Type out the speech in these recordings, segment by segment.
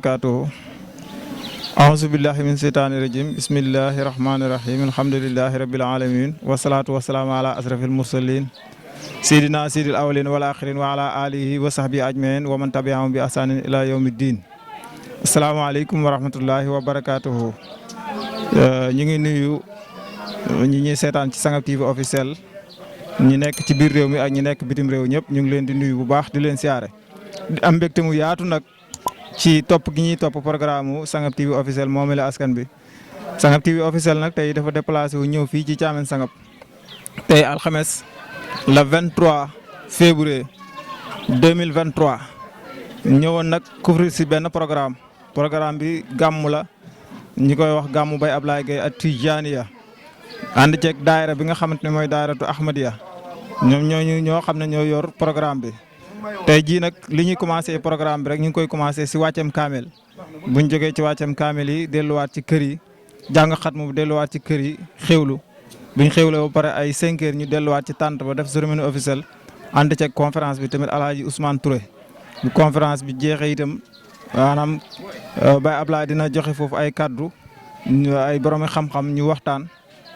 barakatuhu. A'udzu billahi min shaitanir rajim. Bismillahir rahmanir rahim. Alhamdulillahi rabbil alamin. Wassalatu wassalamu ala asrafil mursalin. Sayyidina sayyidil awwalin wal akhirin wa ala alihi wa sahbihi ajmain wa man tabi'ahum bi ihsanin ila yawmiddin. Assalamu alaykum wa rahmatullahi wa barakatuhu. Ñu ngi nuyu ñi ñuy seetaan ci Sangap TV officiel ñi nekk ci biir réew mi ak ñi nekk bitim réew ñëpp ñu ngi leen di nuyu bu baax di leen siyaare di am mbégte mu yaatu nag ci topp gi ñuy topp programme mu Sangap TV officiel moomale askan bi. Sangap TV officiel nag tey dafa déplacé wu ñëw fii ci Thiamène Sangap tey alxames le 23 février 2023 ñëwoon nag couvrir si benn programme bi gàmmu la ñi koy wax gàmmu Baye Ablaye Gueye ak Tijaniya ànd ceeg daayira bi nga xamante ne mooy daayiratu Ahmadiya ñoom ñoo xam ne ñoo yor programme bi. tey jii nag li ñuy commencé programme bi rek ñu ngi koy commencé si wàccam kaamel buñ jógee ci wàccam kaamel yi delluwaat ci kër yi jàng xatmu delluwaat ci kër yi xewlu buñ xewlee ba pare ay 5 heures ñu delluwaat ci tànt ba def cérémonie officielle ànd ceeg conférence bi tamit Alaaji Ousmane Touré bu conférence bi jeexee itam maanaam Baye Ablaye dina joxe foofu ay kaddu ay borom xam-xam ñu waxtaan.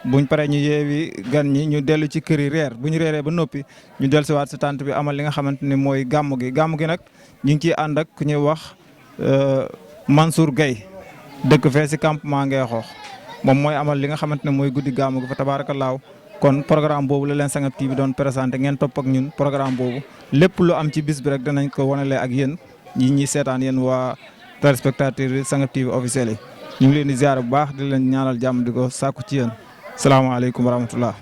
buñ paree ñu yeewi gan ñi ñu dellu ci kër yi reer bu ñu reeree ba noppi ñu dellusiwaat si tànt bi amal li nga xamante ne mooy gàmmu gi nag ñu ngi ciy ànd ak ku ñuy wax Mansour Gueye dëkk fee si campement Ngeexoox moom mooy amal li nga xamante ne mooy guddi gàmmu gi fa tabaarakallaahu kon programme boobu la leen Sangap TV doon présenté ngeen topp ak ñun programme boobu lépp lu am ci bis bi rek danañ ko wanalee ak yéen ñi seetaan yéen waa téléspectateurs Sangap TV officiel yi ñu ngi leen di ziar bu baax di leen ñaanal jàmm di ko sàkku ci yéen. Salaamaaleykum wa rahmatullah.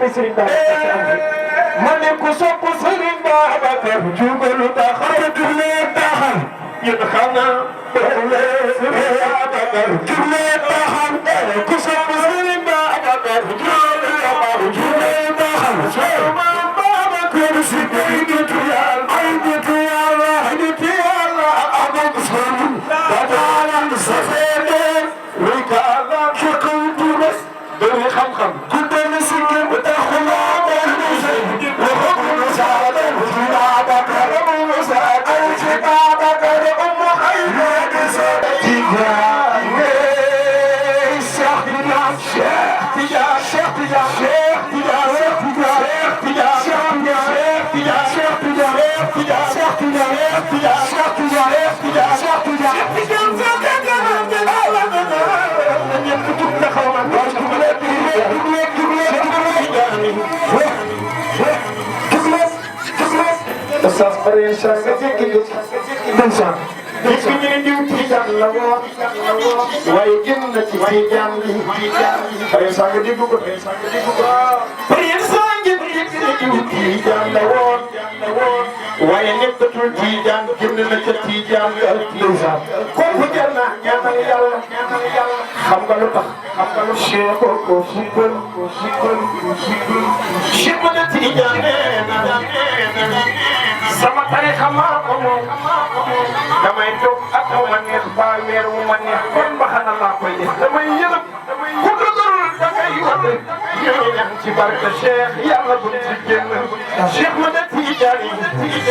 soppay Serigne Babacar ma ne ku sopp Serigne Babacar jugalu taxaw julli taxaw yéen xanaa Serigne Babacar julli taxaw ku sopp Serigne Babacar julli taxaw julli taxaw sama Babacar si day nitu Yàlla ay nitu Yàlla nitu Yàlla amul sëriñ dadaalan sa seede rikala ci kaw turas dëri xam-xam ku dem si kër taxulaa mel ni sëriñ waxul saada ci Babacar mu saada ci Babacar mu xay di sa Tidiane Cheikh Tidiane Cheikh Tidiane Cheikh Tidiane Cheikh Tidiane Cheikh Tidiane Cheikh Tidiane Cheikh Tidiane Cheikh Tidiane Cheikh Tidiane Cheikh Tidiane Cheikh Tidiane Cheikh Ustaz Bari Insa nga jéggi Insa dégg ñu ne diw Tijaan la woon waaye génn na ci Tijaan li Bari Insa nga dégg ko Bari Insa ngeen dégg ne diw Tijaan la woon waaye nekkatul Tijaan génn na ca Tijaan la Tijaan kooku jar na ñaanal Yàlla xam nga lu tax Cheikh ko sikol Cheikh ma na Tijaan sama tarixa maa ko moom damay toog ak wu ma neex ba weer wu ma neex kon baxana laa koy def damay yëlëb ku dëgërul da ngay wate ñoo ñaan ci barke Cheikh yàlla bu ci génn Cheikh ma da Tijaan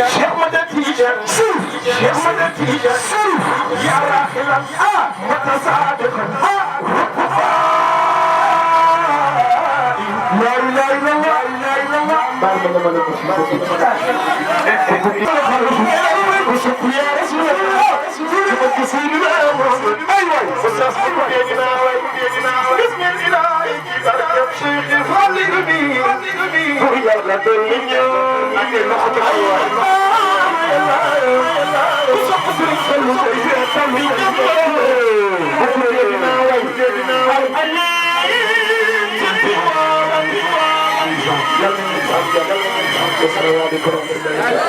Cheikh ma da Tijaan Cheikh ma da Tijaan yàlla xilam mata saadiq la ilaha illallah baal ma dama la ko ci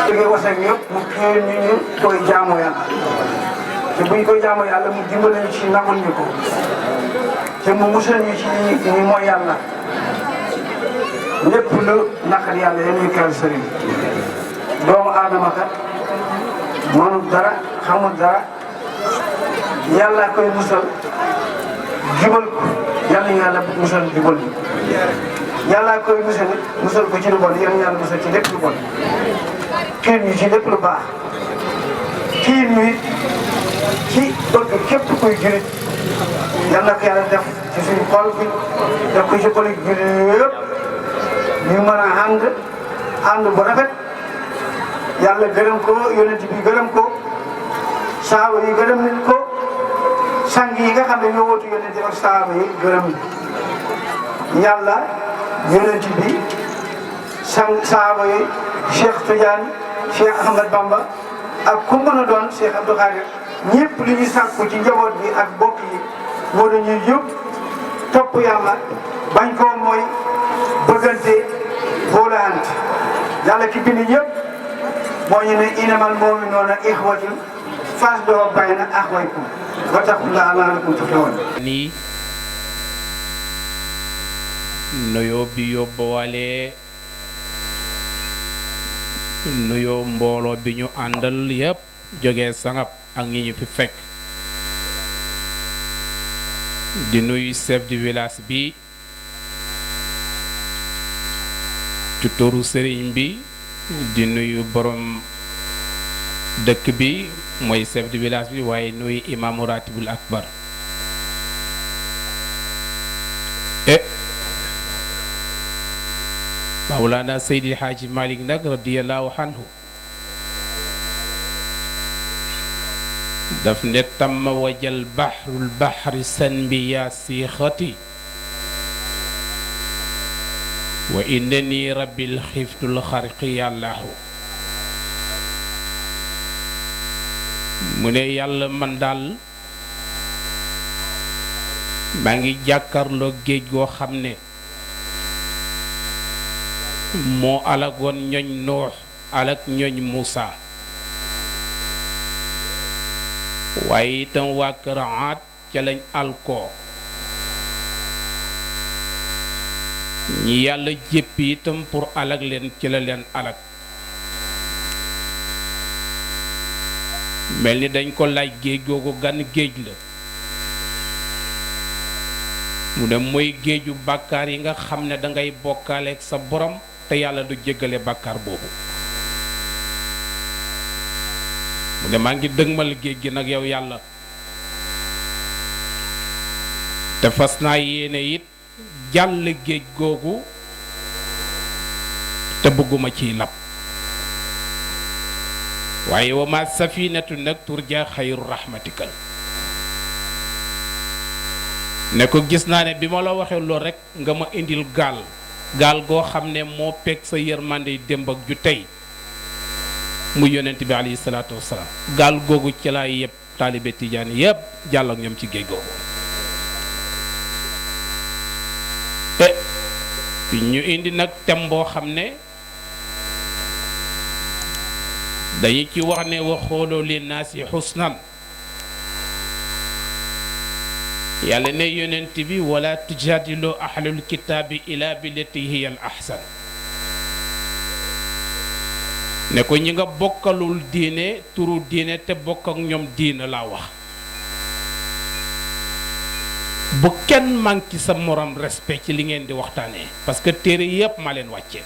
jóge wasak ñëpp mu xëy ñu koy jaamu yàlla te buñ koy jaamu yàlla mu dimbali ñu ci nangul ñu ko te mu musal ñu ci ñi mooy yàlla lépp lu naqar yàlla yéen ñu kal sëriñ doomu aadama kat mënul dara xamul dara yàlla koy musal jubal ko yàlla ñu yàlla musal jubal ñu yàlla koy musal ko ci lu bon yéen yàlla musal ci lépp lu bon xiir ñu ci lépp lu baax xiir ñu it ci bëgg képp kuy jurit yàlla ko yàlla def ci suñu xol bi def ko ci xolu jurit yëpp ñu mën a ànd bu rafet yàlla gërëm ko yonent bi gërëm ko saaba yi gërëm nañ ko sang yi nga xam ne ñoo wootu yonent ak saaba yi gërëm yàlla yonent bi saaba yi Cheikh Tidiane Cheikh Ahmad Bamba ak ku mën a doon Cheikh Abdou Khadir ñëpp li ñu sàkku ci njaboot bi ak bokk yi moo dañuy yëpp topp yàlla bañ koo mooy bëggante boolante yàlla ki bind ñëpp moo ñu ne inamal mu'minuuna ixwatun faslihu bayna axawaykum wattaqullaaha la'allakum turhamuun. nii nuyoo bi yóbbuwaale nuyoo mbooloo bi ñu àndal yépp jógee sangab ak ñi ñu fi fekk di nuyu chef du village bi ci turu sëriñ bi di nuyu borom dëkk bi mooy chef du village bi waaye nuyu imaamu ratibul akbar Mawlana Seydi Haaji Malick nag radiyallahu anhu daf ne tamma wajal bahrul bahri sanbi yaa siixati wa innani rabbil xiftul xarqi yàllaahu mu ne yàlla man daal maa ngi jàkkarloo géej goo xam ne moo alagoon ñoñ Nuux alak ñoñ Muusa waaye itam waa kër Aad ca lañ alkoo ñi yàlla jéppi itam pour alag leen ci la leen alag mel ni dañ ko laaj géej googu gan géej la mu ne mooy géeju bàkkaar yi nga xam ne dangay bokkaaleeg sa borom te yàlla du jéggale bàkkaar boobu mu ne maa ngi dëgmal géej gi nag yow yàlla te fas naa yéene it jàll géej googu te bëgguma ciy lab waaye wa ma safinatu nag turja xayru rahmatikal ne ko gis naa ne bi ma la waxee lool rekk nga ma indil gaal goo xam ne moo peeg sa yërmande démb ak ju tey mu yonent bi alayhi salaatu wassalaam gaal googu ci laa yëpp taalibe tijaan yépp jàll ak ñoom ci géej googu ñu indi nag tem boo xam ne dañu ci wax ne wa xooloo li naasi xusnan yàlla ne yonent bi wala tujaadiloo ahlul kitaabi ila billati hiya al ahsan ne ko ñi nga bokkalul diine turu diine te bokk ak ñoom diine laa wax bu kenn manqué sa morom respect ci li ngeen di waxtaanee parce que téere yépp maa leen wàcce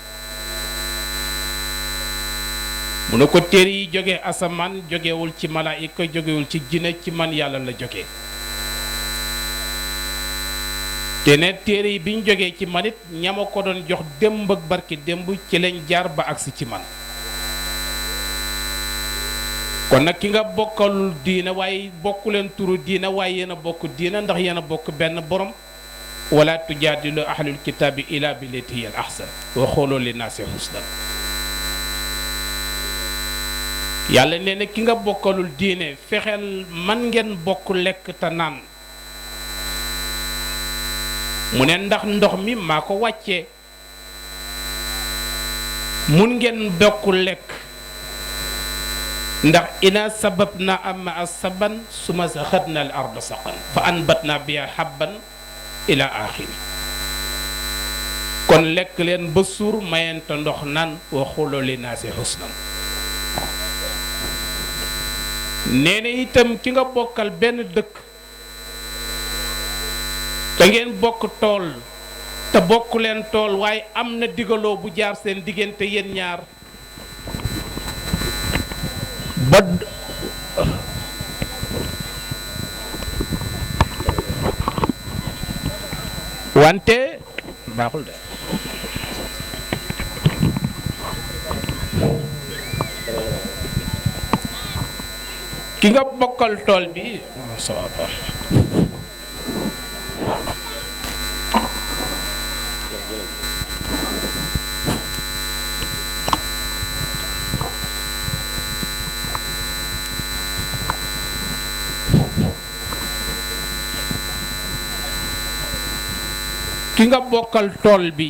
mu ne ko téere yi jóge asamaan jógewul ci malaayika jógewul ci jinne ci man yàlla la jóge te ne téere yi bi ñu jógee ci man it ñama ko doon jox démb ak barki démb ci lañ jaar ba agsi ci man kon nag ki nga bokkalul diina waaye bokku leen turu diina waaye yéen a bokk diina ndax yéen a bokk benn borom wala tujaadilu ahlul kitaabi ila billati hiya al ahsan wa xooloo li naasi husnan yàlla nee na ki nga bokkalul diine fexeel man ngeen bokk lekk te naan mu ne ndax ndox mi maa ko wàccee mun ngeen bokk lekk ndax ina sababna amma asaban suma saxatna al arda saqan fa anbatna biha habban ila axiri kon lekk leen ba suur mayente ndox naan wa xooloo li naasi husnan nee na itam ki nga bokkal benn dëkk te ngeen bokk tool te bokk leen tool waaye am na digaloo bu jaar seen diggante yéen ñaar ba wante baaxul de ki nga bokkal tool bi ki nga bokkal tool bi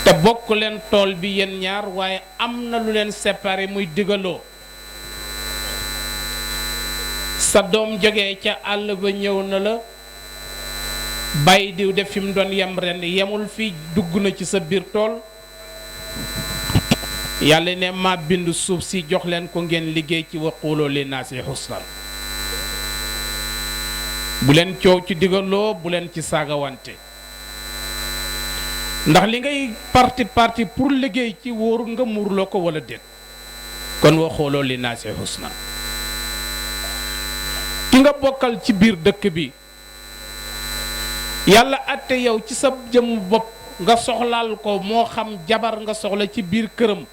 te bokk leen tool bi yéen ñaar waaye am na lu leen séparé muy digaloo sa doom jógee ca àll ba ñëw na la bàyyi diw def fi mu doon yem ren yemul fii dugg na ci sa biir tool yàlla ne ma bind suuf si jox leen ko ngeen liggéey ci wa quuloo li naasi husnan bu leen coow ci digaloo bu leen ci saagawante ndax li ngay parti pour liggéey ci wóoru nga muurloo ko wala déet kon wa xooloo li naasi husnan ki nga bokkal ci biir dëkk bi yàlla atte yow ci sa jëm bopp nga soxlaal ko moo xam jabar nga soxla ci biir këram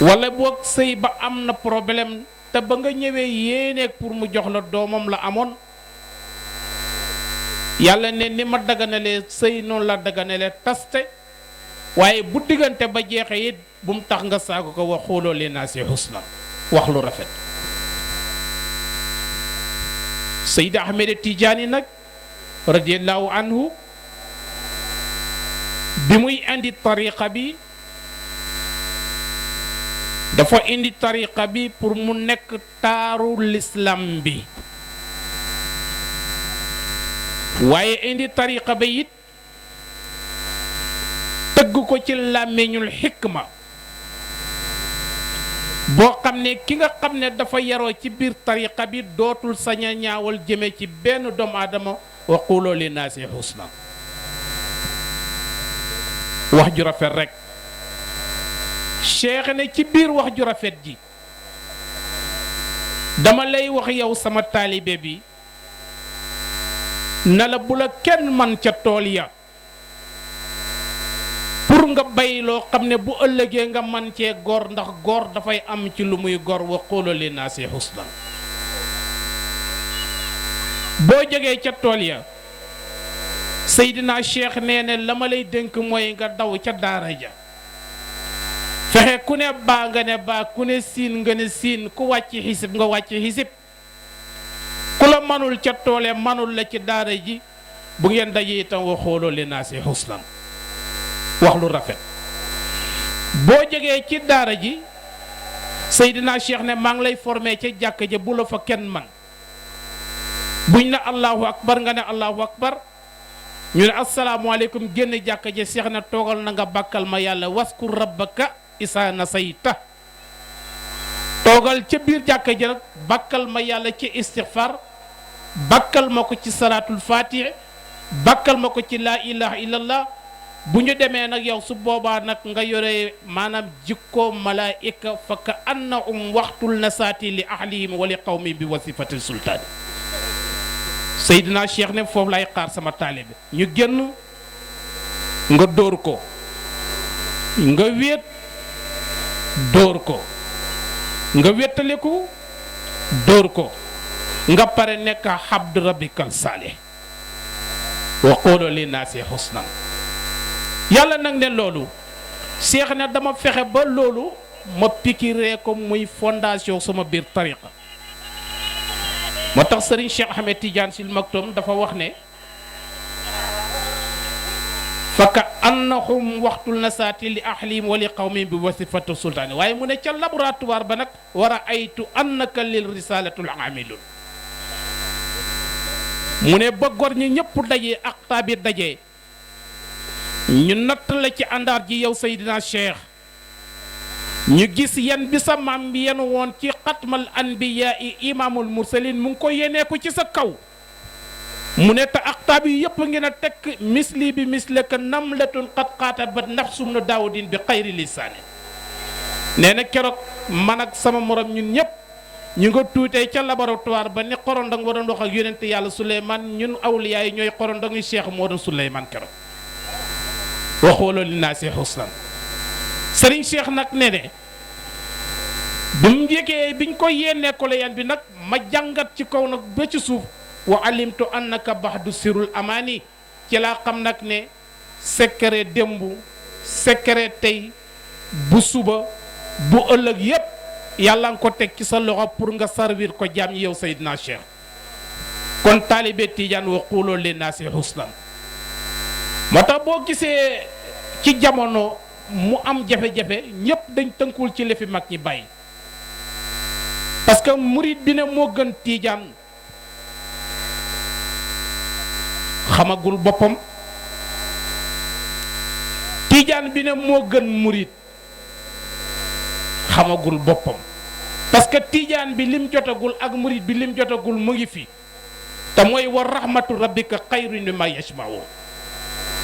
wala boog sëy ba am na problème te ba nga ñëwee yéeneeg pour mu jox la doomam la amoon yàlla ne ni ma daganalee sëy noonu la daganalee taste waaye bu diggante ba jeexee it bu mu tax nga saago ko wax xooloo li naasi husnan wax lu rafet Seydi Ahmed Tijaani nag radiyallahu anhu bi muy indi tariqa bi dafa indi tariqa bi pour mu nekk taaru l'islam bi waaye indi tariqa ba it tëgg ko ci làmmiñul xikma boo xam ne ki nga xam ne dafa yaroo ci biir tariqa bi dootul sañ a ñaawal jëme ci benn doomu aadama wa qulu li naasi husna wax ju rafet rek cheikh ne ci biir wax ju rafet ji dama lay wax yow sama taalibe bi na la bu la kenn man ca tool ya pour nga bay loo xam ne bu ëllëgee nga man cee góor ndax góor dafay am ci lu muy góor wa qulu li naasi husna boo jógee ca tool ya Seydina Cheikh nee ne la ma lay dénk mooy nga daw ca daara ja fexe ku ne baa nga ne baa ku ne siin nga ne siin ku wàcc xisib nga wàcc xisib ku la manul ca toole manul la ci daara ji bu ngeen dajee itam wa qulu li naasi husnan wax lu rafet boo jógee ci daara ji Seydina Cheikh ne maa ngi lay formé ca jàkka ja bu la fa kenn man buñ ne allahu akbar nga ne allahu akbar ñu ne asalaamaaleykum génn jàkka ja Cheikh ne toogal na nga bàkkal ma yàlla waskur rabbaka isaa nasayta toogal ca biir jàkka ja nag bàkkal ma yàlla ci istixfar bàkkal ma ko ci salaatul fatih bàkkal ma ko ci laa ilaha illallah bu ñu demee nag yow su boobaa nag nga yore maanaam jikkoo malaayika fa ka annahum waxtul nasaati li ahlihim wa li qawmi bi wasifatil sultaani Seydina Cheikh ne foofu lay xaar sama taalibe ñu génn nga dóor ko nga wéet dóor ko nga wéttaliku dóor ko nga pare nekk abdu rabbikal saalih wa qulu li naasi husnan yàlla nag ne loolu Cheikh ne dama fexe ba loolu ma pikiree ko muy fondation sama biir tariqa moo tax Serigne Cheikh Ahmed Tidiane Sy Al Maktoum dafa wax ne faka annahum waxtul nasaati li ahlihim wa li qawmim bi wasifatu sultaani waaye mu ne ca laboratoire ba nag war a aytu annaka lil risalatul amilun mu ne ba gor ñi ñëpp dajee ak taabi dajee ñu natt la ci àndaar ji yow Seydina Cheikh ñu gis yan bi sa maam bi yenu woon ci xatmal anbiyaa i imaamul mursalin mu ngi ko yenee ko ci sa kaw mu ne te aqtaab yi yëpp ngi na tekk misli bi misleka namlatun qad qaatabat nafsum na daawudin bi xayri lisaani nee na keroog man ak sama morom ñun ñëpp ñu nga tuutee ca laboratoire ba ni xorondong wa doon wax ak yonente yàlla Suleymaan ñun awliyaa yi ñooy xorondong yi Cheikh moo doon Suleymaan keroog wa qulu li naasi husnan Serigne Cheikh nag ne ne bi mu yëgee biñ ko yénnee ko la yan bi nag ma jàngat ci kaw nag ba ci suuf wa alimtu annaka baxdu sirul amaani ci laa xam nag ne secret démb secret tey bu suba bu ëllëg yépp yàlla nga ko teg ci sa loxo pour nga servir ko jaam ñi yow Seydina Cheikh kon taalibe Tijaan wa qulu li naasi husnan moo tax boo gisee ci jamono mu am jafe-jafe ñépp dañ tënkul ci lefi mag ñi bàyyi parce que murid bi ne moo gën Tijaan xamagul boppam Tijaan bi ne moo gën murid xamagul boppam parce que Tijaan bi lim jotagul ak murid bi lim jotagul mu ngi fi te mooy wa rahmatu rabbika xayrun mimma yajmaun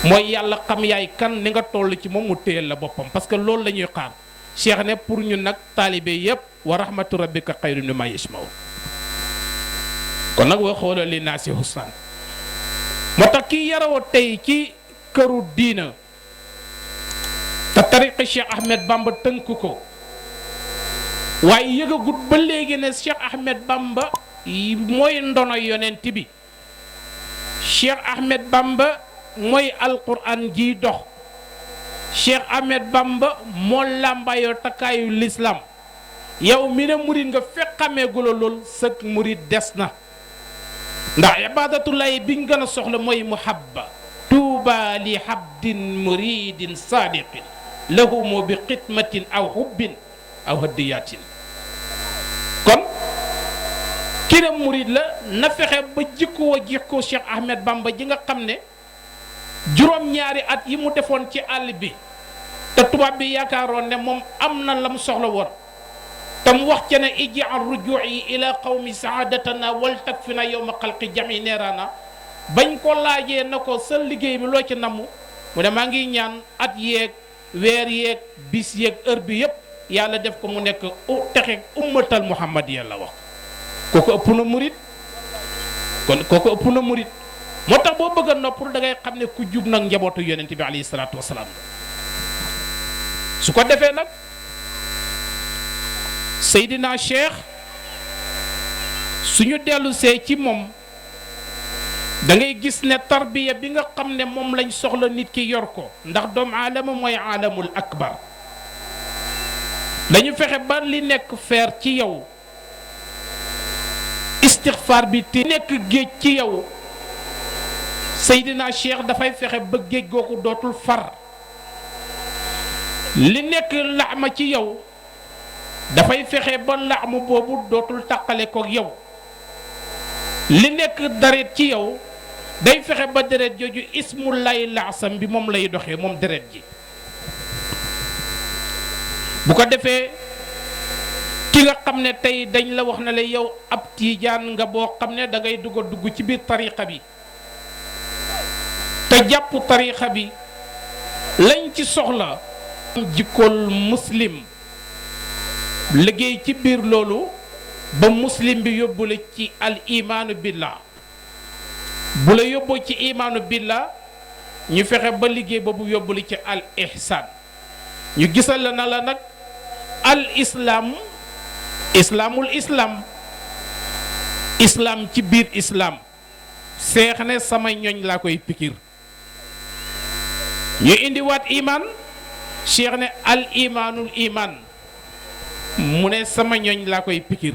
mooy yàlla xam yaay kan ni nga toll ci moom mu téyel la boppam parce que loolu la ñuy xaar Cheikh ne pour ñu nag taalibe yépp wa rahmatu rabbika xayrun mimma yajmaun kon nag wa qulu li naasi husnan moo tax kii yarawoo tey ci këru diina te tariqa Cheikh Ahmed Bamba tënk ko waaye yëgagut ba léegi ne Cheikh Ahmed Bamba mooy ndono yonent bi Cheikh Ahmed Bamba mooy alquran jiy dox Cheikh Ahmed Bamba moo làmbaayoo takkaayu l'islam yow mi ne murid nga fekk xameegula lool sëg murid des na ndax ibadatullahi biñ gën a soxla mooy muhabba tuuba li habdin muridin sadiqin lahumu bi xidmatin aw hubbin aw hadiyatin. kon ki ne murid la na fexe ba jikko Cheikh Ahmed Bamba ji nga xam ne juróom-ñaari at yi mu defoon ci àll bi te tubaab bi yaakaaroon ne moom am na la mu soxla woon te mu wax ca ne ij'al ruju'i ila qawmi saadatana wal takfina yawma xalqi jami neeraana bañ ko laajee na ko sa liggéey bi loo ci namm mu ne maa ngi ñaan at yeeg weer yeeg bis yeeg heure bi yëpp yàlla def ko mu nekk texe ummatal muhammadiya la wax kooku ëpp na murit kon kooku ëpp na murit moo tax boo bëgg a noppul da ngay xam ne ku jub nag njabootu yonent bi alayhi salaatu wasalaam su ko defee nag Seydina Cheikh suñu dellu see ci moom da ngay gis ne tarbiya bi nga xam ne moom lañ soxla nit ki yor ko ndax doomu aadama mooy aalamul akbar dañu fexe ba li nekk feer ci yow istixfaar bi te nekk géej ci yow Seydina Cheikh dafay fexe ba géej googu dootul far li nekk laxma ci yow dafay fexe ba laxmu boobu dootul tàqale ko yow li nekk deret ci yow day fexe ba deret jooju ismu lay laasam bi moom lay doxee moom deret ji bu ko defee ki nga xam ne tey dañ la wax na la yow ab tiijaan nga boo xam ne da ngay dugg ci biir tariqa bi te jàpp tariqa bi lañ ci soxla jikkool muslim liggéey ci biir loolu ba muslim bi yóbbu la ci al imaanu billah bu la yóbboo ci imaanu billah ñu fexe ba liggéey boobu yóbbu la ci al ihsaan ñu gisal la na la nag al islaam islaamul islaam ci biir islaam seex ne sama ñoñ laa koy pikir ñu indiwaat imaan cheikh ne al imaanul imaan mu ne sama ñoñ laa koy pikir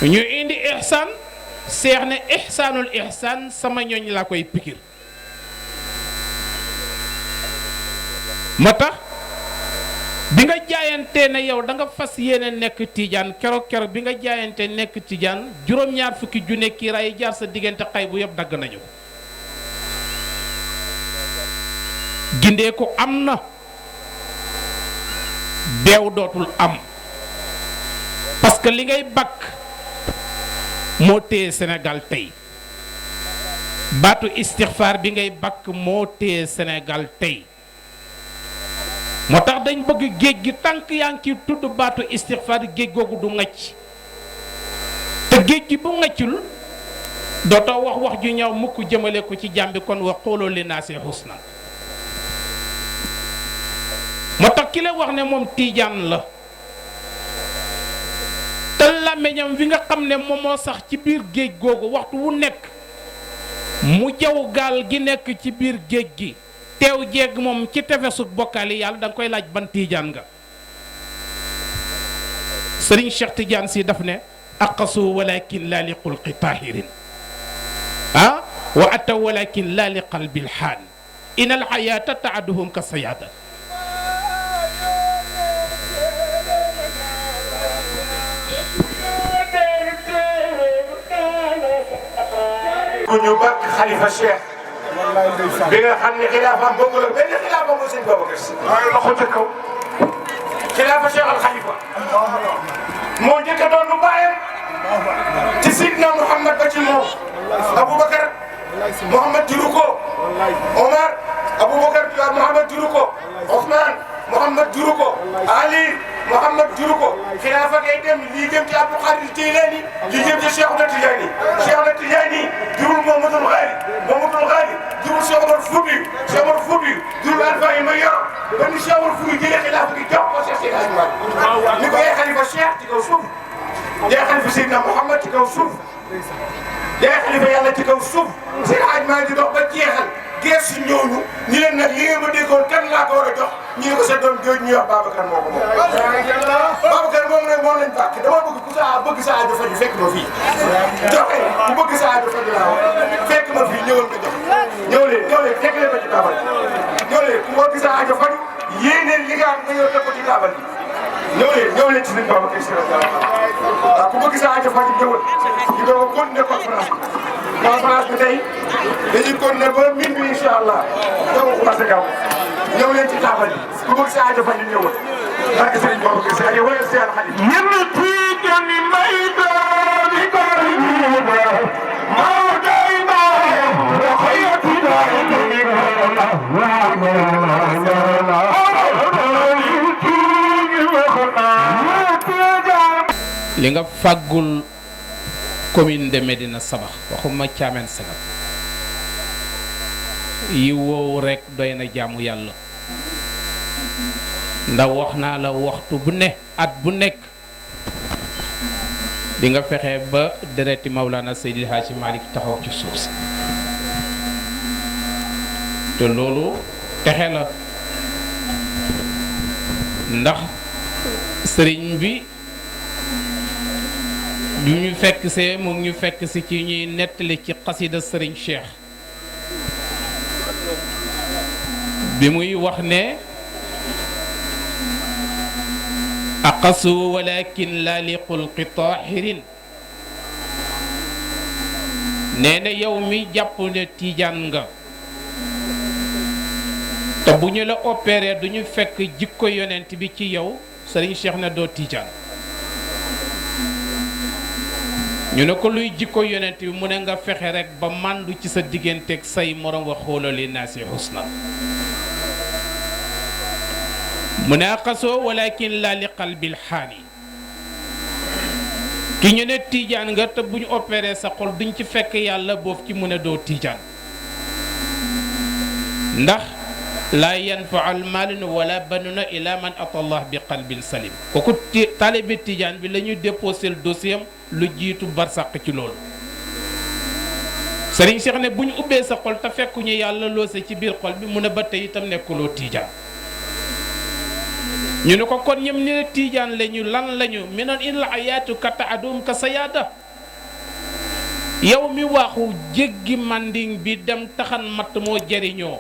ñu indi ihsaan seex ne ihsaanul ihsaan sama ñoñ laa koy pikir moo tax bi nga jaayantee ne yow da nga fas yéene nekk tijaan keroog bi nga jaayantee nekk tijaan juróom-ñaar fukki junne kiiraay yi jaar sa diggante xay bu yëpp dagg nañu gindee ko am na beew dootul am parce que li ngay bakk moo téye Sénégal tey baatu istixfaar bi ngay bakk moo téye Sénégal tey moo tax dañ bëgg géej gi tànk yaa ngi ciy tudd baatu istixfaar géej googu du ngacc te géej gi bu ngaccul dootoo wax ju ñaaw mukk jëmale ko ci jàmbi kon wa xooloo li naasi husna moo tax ki la wax ne moom tiijaan la te làmmiñam wi nga xam ne moom moo sax ci biir géej googu waxtu wu nekk mu jaw gaal gi nekk ci biir géej gi teew jeeg moom ci tefesu bokkaali yàlla da nga koy laaj ban tiijaan nga Sëriñ Cheikh Tidiane si daf ne aqasu walakin laa li xulqi taahirin wa ataw walakin laa li qalbil xaan in al xayaata taaduhum ka sayaada ku ñu bakk xalifa Cheikh bi nga xam ne xilaafaam boobu la benn xilaafa moo sëñ Babacar Si waaye loxo ca kaw xilaafa Cheikh al Xalifa moo njëkk a doon lu bàyyam ci Sidna Muhammad ba ci moom Aboubacar Muhammad juru ko Omar Aboubacar Muhammad juru ko Ousmane Muhammad juru ko Ali Muhammad juru ko xilaafa ngay dem lii jëm ci Abdou Khadir Jeylaani lii jëm ci Cheikh Ahmed Tidiane Cheikh Ahmed Tidiane jurul Mamadou Ghali jurul Cheikh Omar Fouti Cheikh Omar Fouti jurul Alpha yi ma yor ba ni Cheikh Omar Fouti jëlee xilaafa gi jox ko Cheikh Seydi Hadji Malick ni ko yaay xalifa Cheikh ci kaw suuf yaay xalifa Seydina Mouhamed ci kaw suuf yaay xalifa yàlla ci kaw suuf Seydi Hadji Malick di dox ba jeexal geesu ñooñu ñu leen nag li ngeen ma déggoon kan laa ko war a jox ñu ne ko sa doom jooju ñuy wax Babacar moo ko moom. Babacar moom nag moom lañ fàkk dama bëgg ku sa bëgg sa aajo faju fekk ma fii joxe ku bëgg sa aajo faju laa wax fekk ma fii ñëwal nga jox ñëw leen fekk leen ma ci taabal ñëw leen ku bëgg sa aajo faju yéeneen li nga am nga ñëw teg ko ci taabal bi ñëw leen ci suñu Babacar si waaw ku bëgg sa aajo faju ñëwal ñu doog a continuer conférence bi tey dañuy continuer ba minuit incha allah dama commencé gaaw ñëw leen ci taabal bi ku bëgg sa aajo faju ñëwal barke Serigne Babacar si aajo wala Seex Xaadim ñenn tiijan ni may dooni bari moo day baay waxayati li nga fàggul commune de Médina Sabax waxuma Thiamène Sénégal yi woowu rekk doy na jaamu yàlla ndax wax naa la waxtu bu ne at bu nekk di nga fexe ba dereti Maulana Seydil Hadji Malick taxaw ci suuf si te loolu texe la ndax sëriñ bi ñu ñu fekk see mu ñu fekk si ci ñuy nettali ci xasida sëriñ Cheikh bi muy wax ne aqasu walakin la li xulqi taahirin nee na yow mi jàpp ne tiijaan nga te bu ñu la opéré du ñu fekk jikko yonent bi ci yow sëriñ Cheikh ne doo tiijaan ñu ne ko luy jikko yonent bi mu ne nga fexe rek ba màndu ci sa digganteeg say morom wa xoolal li naasi husna mu ne aqasoo walakin la li qalbil xaani ki ñu ne tiijaan nga te bu ñu opéré sa xol duñ ci fekk yàlla boofu ci mu ne doo tiijaan ndax laa yanfau almaalun wala banuna ila man ata allah bi qalbin salim kooku taalibe tiijaan bi la ñuy déposé dossier am lu jiitu barsàq ci loolu sëriñ Cheikh ne bu ñu ubbee sa xol te fekkuñu yàlla loose ci biir xol bi mu ne ba tey itam nekkuloo tiijaan ñu ne ko kon ñoom ñu ne tiijaan lañu lan lañu mi noon in la ayaatu ka taadum ka sayaada yow mi waaxu jéggi manding bi dem taxan matt moo jariñoo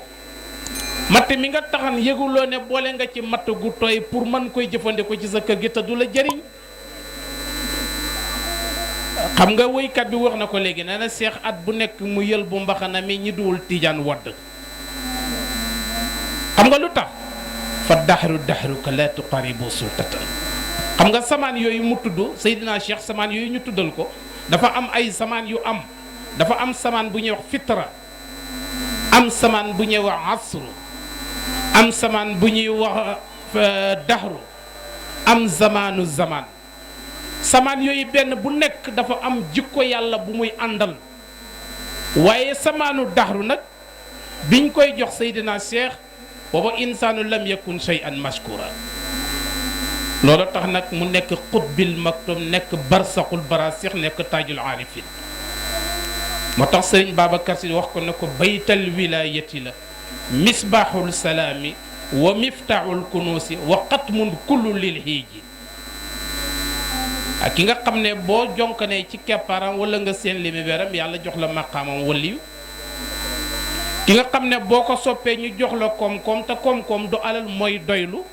matt mi nga taxan yëguloo ne boole nga ci matt gu tooy pour mën koy jëfandikoo ci sa kër gi te du la jariñ xam nga woykat bi wax na ko léegi nee na seex at bu nekk mu yël bu mbaxana mi ñi duwul tiijaan wadd xam nga lu tax fa daxruka la tuqaribu sultatan xam nga samaan yooyu mu tudd Seydina Cheikh samaan yooyu ñu tuddal ko dafa am ay samaan yu am dafa am samaan bu ñuy wax fitra am samaan bu ñuy wax asru am samaan bu ñuy wax daxru am zamaanu zamaan samaan yooyu benn bu nekk dafa am jikko yàlla bu muy àndal waaye samaanu daxru nag biñ koy jox Seydina Cheikh booba insaanu lam yakun shay'an mashkura loolu tax nag mu nekk xutbil maktum nekk barsaxul barasix nekk taajul aarifin moo tax sëriñ Babacar Si wax ko ne ko baytal wilayati la misbaaxul salaami wa miftaaxul kunuusi wa xatmun kullu lil hiiji ak ki nga xam ne boo jonkanee ci keppaaram wala nga seen limibeeram yàlla jox la maqaamam waliyu ki nga xam ne boo ko soppee ñu jox la koom-koom te koom-koom du alal mooy doylu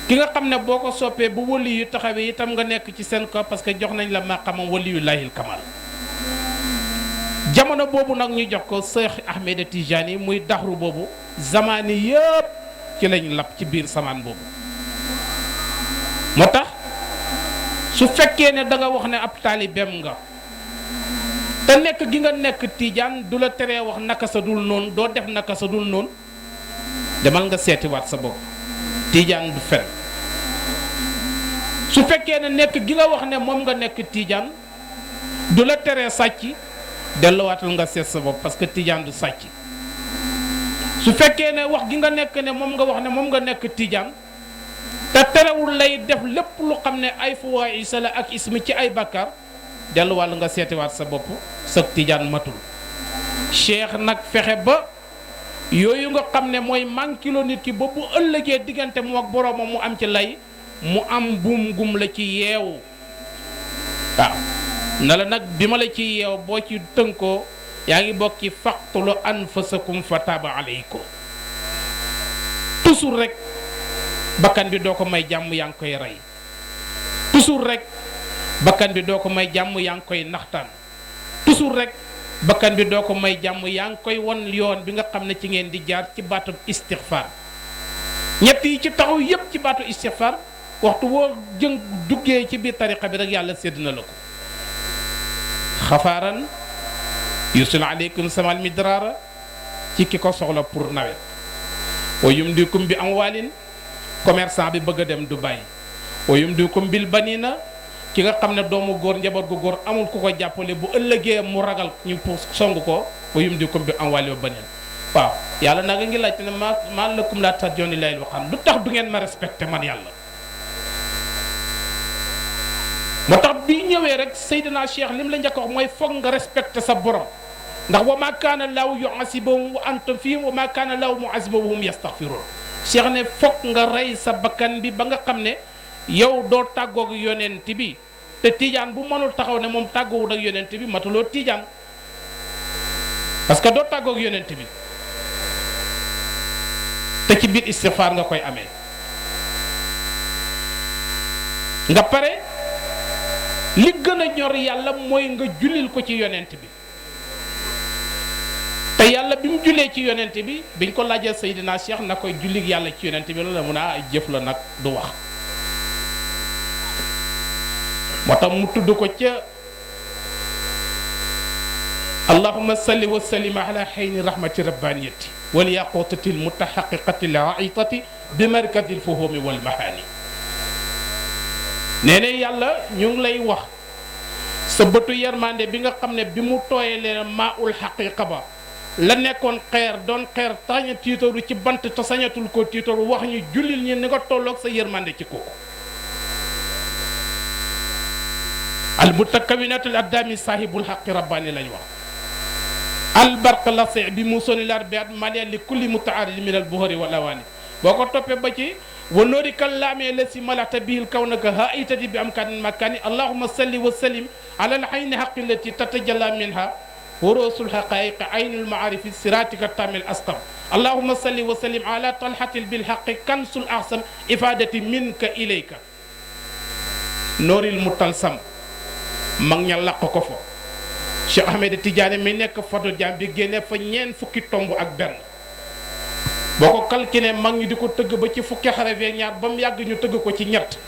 ki nga xam ne boo ko soppee bu wali yu taxawee itam nga nekk ci seen ko parce que jox nañ la maqamam waliyu lahil kamal jamono boobu nag ñu jox ko Cheikh Ahmed Tijani muy daxru boobu zamaani yëpp ci lañ lab ci biir samaan boobu moo tax su fekkee ne da nga wax ne ab taalibeem nga te nekk gi nga nekk tiijaan du la teree wax naka sa dul noonu doo def naka sa dul noonu demal nga seetiwaat sa bopp tiijaan du fen su fekkee ne nekk gi nga wax ne moom nga nekk tiijaan du la teree sàcc delluwaatal nga seet sa bopp parce que tiijaan du sàcc su fekkee ne wax gi nga nekk ne moom nga wax ne moom nga nekk tiijaan te terewul lay def lépp lu xam ne ay fawaahis la ak ismi ci ay bàkkaar delluwaat nga seetiwaat sa bopp sa tiijaan matul cheikh nag fexe ba yooyu nga xam ne mooy mankiloo nit ki ba bu ëllëgee diggante mu ak boroomam mu am ci lay mu am buum gum la ci yeewu waaw na la nag bi ma la ci yeew boo ci tënkoo yaa ngi bokk ci faqtulu anfusakum fa taaba alaykum toujours rek bakkan bi doo ko may jàmm yaa ngi koy rey toujours rek bakkan bi doo ko may jàmm yaa ngi koy naxtaan toujours rek bakkan bi doo ko may jàmm yaa ngi koy won yoon bi nga xam ne ci ngeen di jaar ci baatu istixfaar ñett yi ci taxaw yépp ci baatu istixfaar waxtu woo jëng duggee ci biir tariqa bi rek yàlla sédd na la ko xafaaran yursil aleykum samal midraara ci ki ko soxla pour nawet wa yumdikum bi amwaalin commerçant bi bëgg a dem Dubaï wa yumdikum bil banina ki nga xam ne doomu góor njaboot gu góor amul ku ko jàppale bu ëllëgee mu ragal ñu song ko wa yumdikum bi amwaali wa banin waaw yàlla nag a ngi laajte ne maa lakum laa tarjuuna lillaahi waqaar lu tax du ngeen ma respecté man yàlla moo tax bi ñëwee rek Seydina Cheikh lim la njëkk a wax mooy foog nga respecté sa borom ndax wa maa kaana laahu yu'azibuhum wa antum fiihim wa maa kaana laahu mu'azibuhum wa hum yastaghfiruun Cheikh ne foog nga rey sa bakkan bi ba nga xam ne yow doo tàggoog yonent bi te tiijaan bu mënul taxaw ne moom tàggoowul ak yonent bi matuloo tiijaan parce que doo tàggoog yonent bi te ci biir istixfaar nga koy amee nga pare li gën a ñor yàlla mooy nga jullil ko ci yonent bi te yàlla bi mu jullee ci yonent bi biñ ko laajee Seydina Cheikh na koy jullig yàlla ci yonent bi la mun a ay jëf la nag du wax moo tax mu tudd ko ca allahumma salli wa sallim ala xayni rahmati rabbaniyati wal yaqutati al mutahaqiqati al aitati bi markati al fuhumi wal mahani nee ne yàlla ñu ngi lay wax sa bëtu yermande bi nga xam ne bi mu tooyee leen maa ul xaqiqa ba la nekkoon xeer doon xeer taña tiitaru ci bant te sañatul ko tiitaru wax ñu jullil ñi ni nga tolloog sa yermande ci kooku al mutakawinatul addami sahibul xaqi rabbani lañ wax al barq lasi bi mu soni lar bi at malian li kulli mutaarid min al buhari wal awani boo ko toppee ba ci wa noori kallaamee la si malata bihil kaw naka ha itati bi am kanin makani allahuma salli wa sallim ala al ayni xaqi lati tatajalla minha hurusul xaqaiqi aynul maarifi siratika tamil astam allahuma salli wa sallim ala talhatil bil xaqi kansul ahsam ifadati minka ilayka nooril mutalsam mag ña laq ko fa Cheikh Ahmed Tidiane mi nekk Fadu Jaam bi génne fa ñeen fukki tomb ak benn boo ko calculé mag ñi di ko tëgg ba ci fukki xaraf ak ñaar ba mu yàgg ñu tëgg ko ci ñett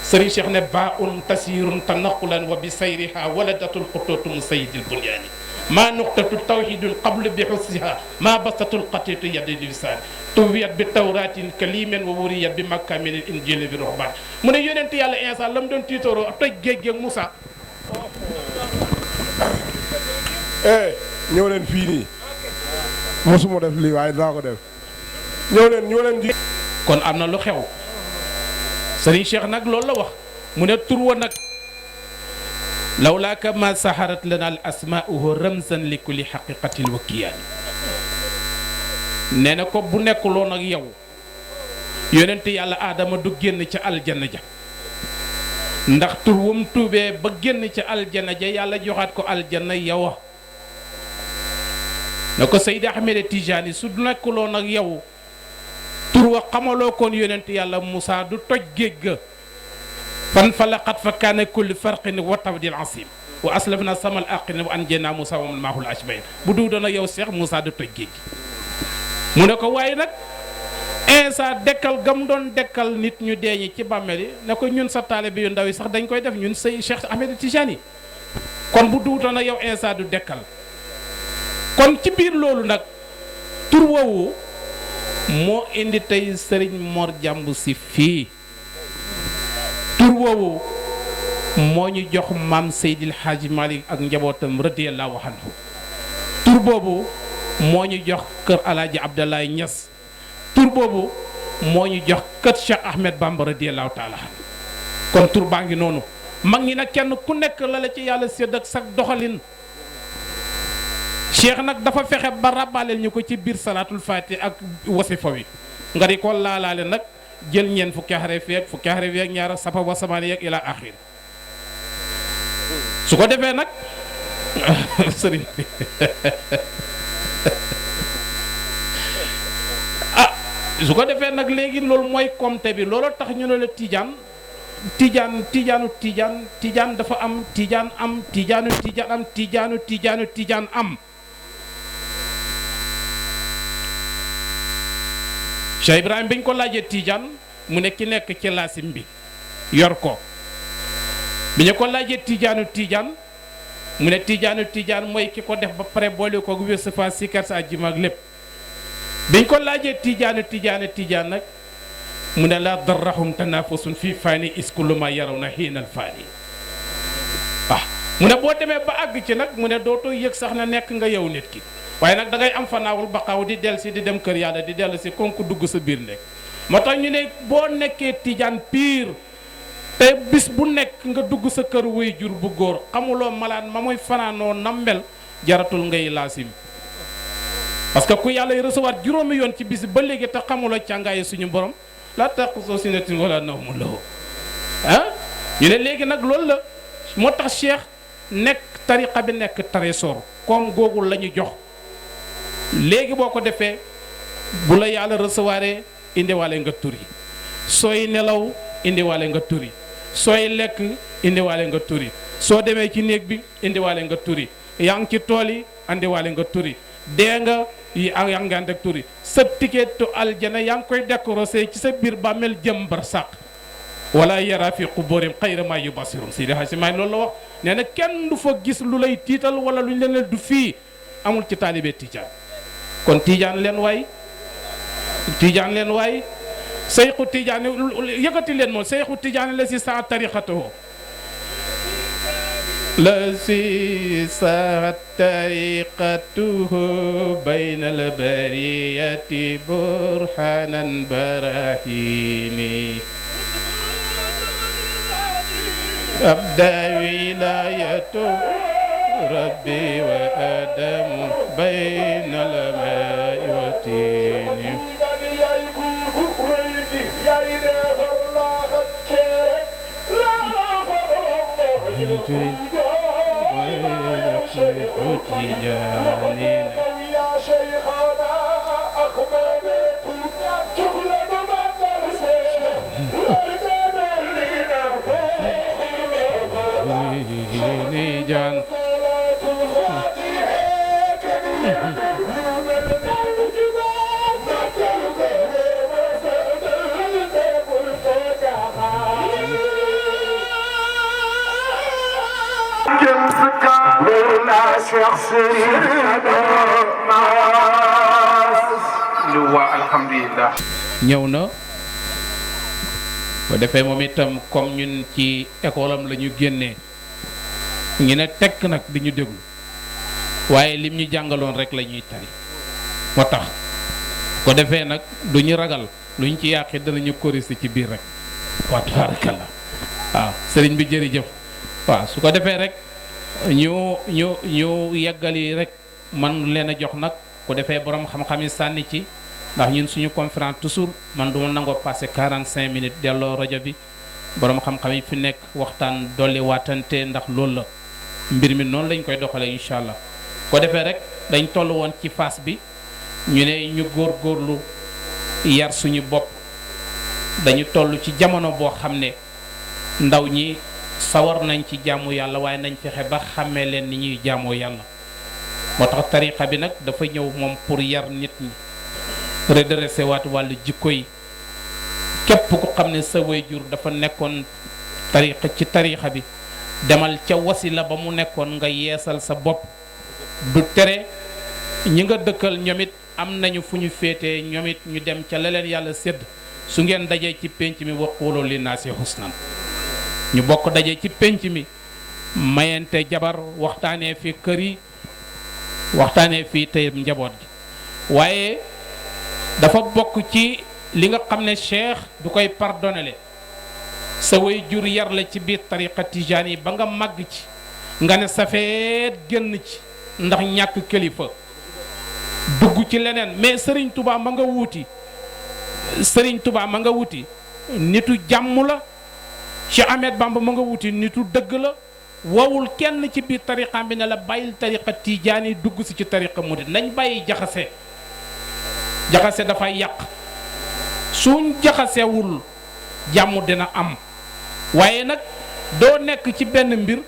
Serigne Cheikh ne baaun tasirun tanaqulan wa bi sayriha waladatul xututum sayidil bunyaani maa nuqtatu tawxidun qablu bi xusiha maa basatul qatitu yadi lisaani tuwiyat bi tawratin kalimen wa wuriyat bi makkamin injili bi ruhban mu ne yonent yàlla Insa la mu doon tiitaroo toj géej gi ak Moussa ñëw leen fii nii mosuma def lii waaye dinaa ko def ñëw leen ji kon am na lu xew Serigne Cheikh nag loolu la wax mu ne tur wa nag lawlaaka ma saharat lana al asmauhu ramzan li kulli xaqiqatil wa kiyaani nee na ko bu nekkuloon ak yow yonent yàlla aadama du génn ca aljanna ja ndax tur wum tuubee ba génn ca aljanna ja yàlla joxaat ko aljanna yow na ko Seydi Ahmed Tijani su nekkuloon ak yow tur wa xamaloo koon yonent yàlla Moussa du toj géej ga fan falaqat fa kaana kulli farqin wa tawdil asim wa aslafna samal aqin wa anjayna Moussa wa man maahul ajmain bu duu doon ak yow Cheikh Moussa du toj géej gi mu ne ko waaye nag Insa dekkal gam doon dekkal nit ñu deeñi ci bàmmeel yi ne ko ñun sa taalibe yu ndaw yi sax dañ koy def ñun say Cheikh Ahmed Tijani kon bu duutoon ak yow Insa du dekkal kon ci biir loolu nag tur woowu moo indi tey Serigne Mor Jàmb si fii tur woowu moo ñu jox maam Seydil Hadji Malick ak njabootam radiyallahu anhu tur boobu moo ñu jox kër Alaaji Abdoulaye Niass tur boobu moo ñu jox kër Cheikh Ahmed Bamba radiyallahu taala anhu kon tur baa ngi noonu mag ñi nag kenn ku nekk la la ci yàlla sédd ak sag doxalin cheikh nag dafa fexe ba rabbaleel ñu ko ci biir salaatul faati ak wasifa wi nga di ko laalaale nag jël ñeen fukki xaref yeeg ñaar safa wa samaani yeeg ila axir su ko defee nag sëriñ bi su ko defee nag léegi loolu mooy comté bi looloo tax ñu ne la tijaan dafa am tijaan am tijaan am Cheikh Ibrahim biñ ko laajee tijaan mu ne ki nekk ci laasim bi yor ko bi ñu ko laajee tijaan mu ne tijaan mooy ki ko def ba pare boole ko wér fa sikar sa ajjuma ak lépp biñ ko laajee tijaan nag mu ne la darrahum tanafusun fii faani iskullu ma yaraw na xiinal faani mu ne boo demee ba àgg ci nag mu ne dootoo yëg sax na nekk nga yow nit ki waaye nag da ngay am fanaawul baqaaw di del si di dem kër yàlla di dellu si konku dugg sa biir nekk moo tax ñu ne boo nekkee tijaan piir te bis bu nekk nga dugg sa kër way jur bu góor xamuloo malaan ma muy fanaanoo nam mel jaratul ngay laasim parce que ku yàlla recevoir juróomi yoon ci bis ba léegi te xamuloo càngaayi suñu borom la taqusu sinatin wala nawmun lahu ñu ne léegi nag loolu la moo tax cheikh nekk tariqa bi nekk trésor comme googu la ñu jox léegi boo ko defee bu la yàlla recevoir indiwaale nga turi sooy nelaw indiwaale nga turi sooy lekk indiwaale nga turi soo demee ci néeg bi indiwaale nga turi yaa ngi ci tool yi indiwaale nga turi dee nga yaa ngi ànd ak turi sa tiketu aljana yaa ngi koy décorosé ci sa biir bàmmeel jëm barsàq wala yara fi quburim xayra ma yubasirun Seydi Hadji Maalik loolu la wax nee na kenn du fa gis lu lay tiital wala lu ñu leen du fii amul ci taalibe tijaan kon tijaan leen waay seyxu tijaan yëkkati leen moom seyxu tijaan la si saa tariqatuhu la si saa tariqatuhu bayna al bariyati burhanan barahini abda wilayatu rabbi wa adamu bayna al ma'i wa tini alhamdulillah ñëw na ko defee moom itam comme ñun ci école am la ñu génnee ñu ne tekk nag di ñu déglu waaye lim ñu jàngaloon rek la ñuy tari moo tax ko defee nag du ñu ragal luñ ci yàqi danañu corriger ci biir rek wa tabarakallah waaw sëriñ bi jërëjëf waaw su ko defee rek ñu yeggali rek man leen a jox nag ku defee borom xam-xam yi sànni ci ndax ñun suñu conférence toujours man du ma nangoo passé 45 minutes delloo rajo bi borom xam-xam yi fi nekk waxtaan dolli waatante ndax loolu la mbir mi noonu lañ koy doxalee incha allah ko defee rek dañ toll woon ci phase bi ñu ne ñu góorgóorlu yar suñu bopp dañu toll ci jamono boo xam ne ndaw ñi sawar nañ ci jaamu yàlla waaye nañ fexe ba xàmmee leen ni ñuy jaamoo yàlla moo tax tariqa bi nag dafa ñëw moom pour yar nit ñi redressé waat wàllu jikko yi képp ku xam ne sa waajur dafa nekkoon tariqa ci tariqa bi demal ca wasila ba mu nekkoon nga yeesal sa bopp du tere ñi nga dëkkal ñoom it am nañu fu ñu féetee ñoom it ñu dem ca la leen yàlla sédd su ngeen dajee ci pénc mi waqulu linnaasi husnan ñu bokk dajee ci pénc mi mayente jabar waxtaanee fi kër yi waxtaanee fii tey njaboot gi waaye dafa bokk ci li nga xam ne cheikh du koy pardonnele sa way jur yar la ci biir tariqa tijaan yi ba nga màgg ci nga ne safeet génn ci ndax ñàkk kilifa dugg ci leneen mais Serigne Touba ma nga wuti Serigne Touba ma nga wuti nitu jàmm la Cheikh Ahmed Bamba ma nga wuti nitu dëgg la wowul kenn ci biir tariqaam bi ne la bàyyil tariqa tijaani dugg si ci tariqa murid nañ bàyyi jaxase dafay yàq suñ jaxasewul jàmm dina am waaye nag doo nekk ci benn mbir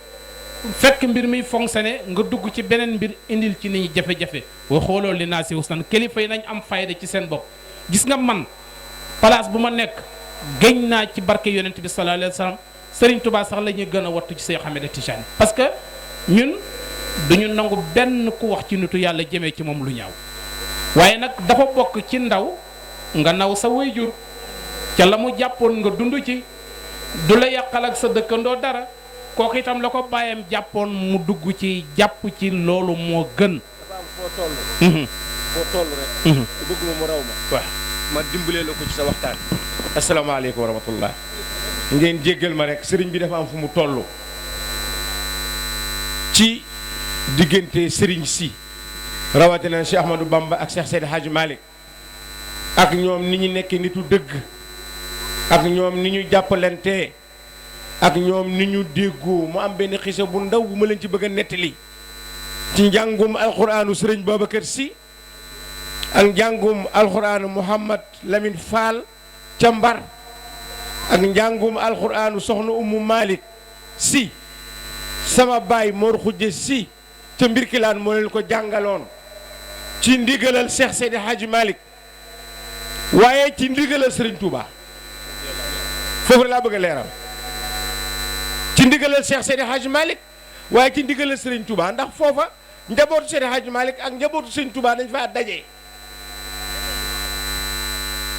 fekk mbir miy fonctionné nga dugg ci beneen mbir indil ci nit ñi jafe-jafe wa xooloo li naa si husnan kilifa yi nañ am fayda ci seen bopp gis nga man place bu ma nekk gëñ naa ci barke yonent bi sallallahu alayhi wa sallam Serigne Touba sax la ñuy gën a wattu ci Cheikh Ahmed Tidiane parce que ñun duñu nangu benn ku wax ci nitu yàlla jëmee ci moom lu ñaaw waaye nag dafa bokk ci ndaw nga naw sa wayjur ca la mu jàppoon nga dund ci du la yàqal ak sa dëkkandoo dara kooku itam la ko bàyyam jàppoon mu dugg ci jàpp ci loolu moo gën. dafa am foo toll rek. te bëgguma mu raw ma. waaw ma dimbalee la ko ci sa waxtaan. asalaamaaleykum wa rahmatullah. ngeen jéggal ma rek sëriñ bi dafa am fu mu toll. ci diggante sëriñ si. rawatina Cheikh Ahmadou Bamba ak Cheikh Seydi Hadji Malick. ak ñoom ni ñu nekk nitu dëgg. ak ñoom ni ñu jàppalantee. ak ñoom ni ñu déggoo mu am benn xisa bu ndaw bu ma leen ci bëgg a nettali ci njàngum alxuraanu sëriñ Babacar Sy ak njàngum alxuraanu Mouhamad Lamine Fall ca Mbar ak njàngum alxuraanu soxna Umu Malick Sy sama baay Mor Khoudia Sy ca Mbirkilaan moo leen ko jàngaloon ci ndigalal Cheikh Seydi Hadji Malick waaye ci ndigalal sëriñ Touba foofu laa bëgg a leeral ci ndigalal Cheikh Seydi Hadji Malick waaye ci ndigalal Serigne Touba ndax foofa njabootu Seydi Hadji Malick ak njabootu Serigne Touba dañ faa daje.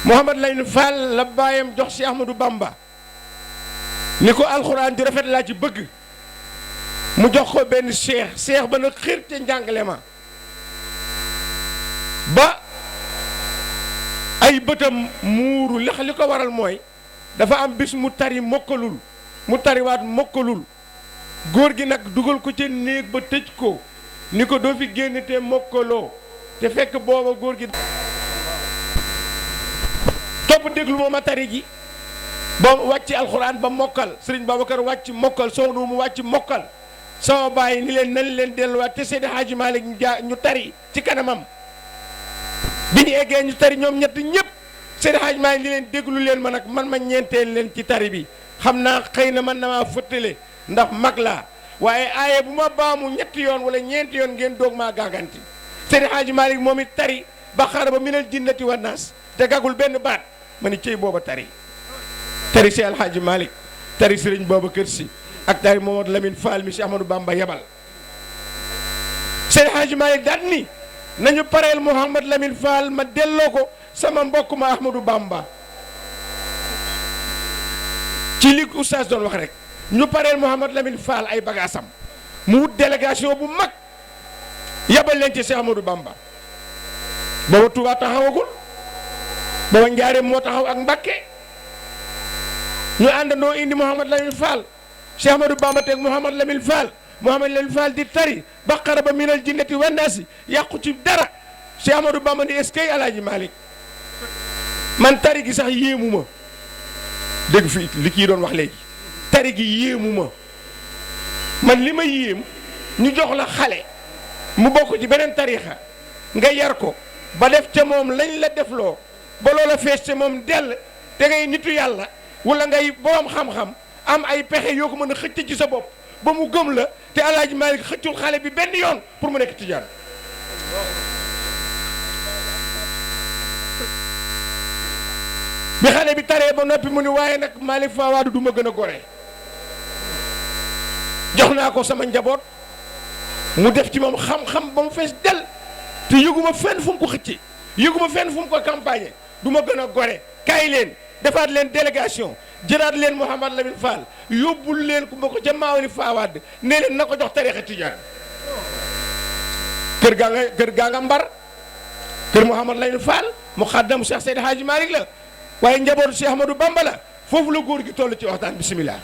Mouhamad Lamine Fall la baayam jox Cheikh Ahmadou Bamba ni ko alxuraan di rafet laa ci bëgg mu jox ko benn cheikh ba na xër ca njàngale ma ba ay bëtam muuru li ko waral mooy dafa am bis mu tari mokkalul mu tariwaat mokkalul góor gi nag dugal ko ca néeg ba tëj ko ni ko doo fi génn te mokkaloo te fekk booba góor gi topp déglu ma tari ji ba wàcc alxuraan ba mokkal sëriñ Babacar wàcc mokkal soxna mu wàcc mokkal sama bàyyi ni leen nañ leen delluwaat te Seydi Hadji Malick ñu tari ci kanamam bi ñu eggee ñu tari ñoom ñett ñëpp Seydi Hadji Malick ni leen déglu leen ma nag man ma ñeenteel leen ci tari bi xam naa xëy na man na maa fëttale ndax mag laa waaye aaye bu ma baamu ñetti yoon wala ñeenti yoon ngeen doog maa gàgganti Seydi Hadji Malick moom it tari Baqara ba minal jinnati wan naas te gagul benn baat ma ni cey booba tari Seydi El Hadji Malick tari Sëriñ Babacar Sy ak tari Mamadou Lamine Fall mi Cheikh Ahmadou Bamba yebal Seydi Hadji Malick daat ni nañu pareel Mouhamad Lamine Fall ma delloo ko sama mbokk ma Ahmadou Bamba ci li oustaz doon wax rek ñu pareel Mouhamad Lamine Fall ay bagaasam mu wut délégation bu mag yabal leen ci Cheikh Ahmadou Bamba booba Touba taxawagul booba Njaaréem moo taxaw ak Mbakke ñu àndandoo indi Mouhamad Lamine Fall Cheikh Ahmadou Bamba teg Mouhamad Lamine Fall di tari Baqara ba minal jinnati wan naasi yàqu ci dara Cheikh Ahmadou Bamba ni est-ce que Alaaji Malick man tari gi sax yéemu ma dégg fi li kii doon wax léegi tari gi yéemu ma man li ma yéem ñu jox la xale mu bokk ci beneen tariixa nga yar ko ba def ca moom lañ la defloo ba loola fees ca moom dell te ngay nitu yàlla wala ngay borom xam-xam am ay pexe yoo ko mën a xëcc ci sa bopp ba mu gëm la te Alaaji Malick xëccul xale bi benn yoon pour mu nekk tijaan bi xale bi taree ba noppi mu ni waaye nag Malick Fawad du ma gën a gore jox naa ko sama njaboot mu def ci moom xam-xam ba mu fees del te yëguma fenn fu mu ko xëcce yëguma fenn fu mu ko campagne du ma gën a gore kaay leen defaat leen délégation jëlaat leen Mouhamad Lamine Fall yóbbul leen ku ma ko ca Malick Fawad ne leen na ko jox tariixa tijaan kër gaa nga Mbar kër Mouhamad Lamine Fall mu xaddam Cheikh Seydi Hadji Malick la waaye njabootu Cheikh Ahmadou Bamba la foofu la góor gi toll ci waxtaan bisimilah.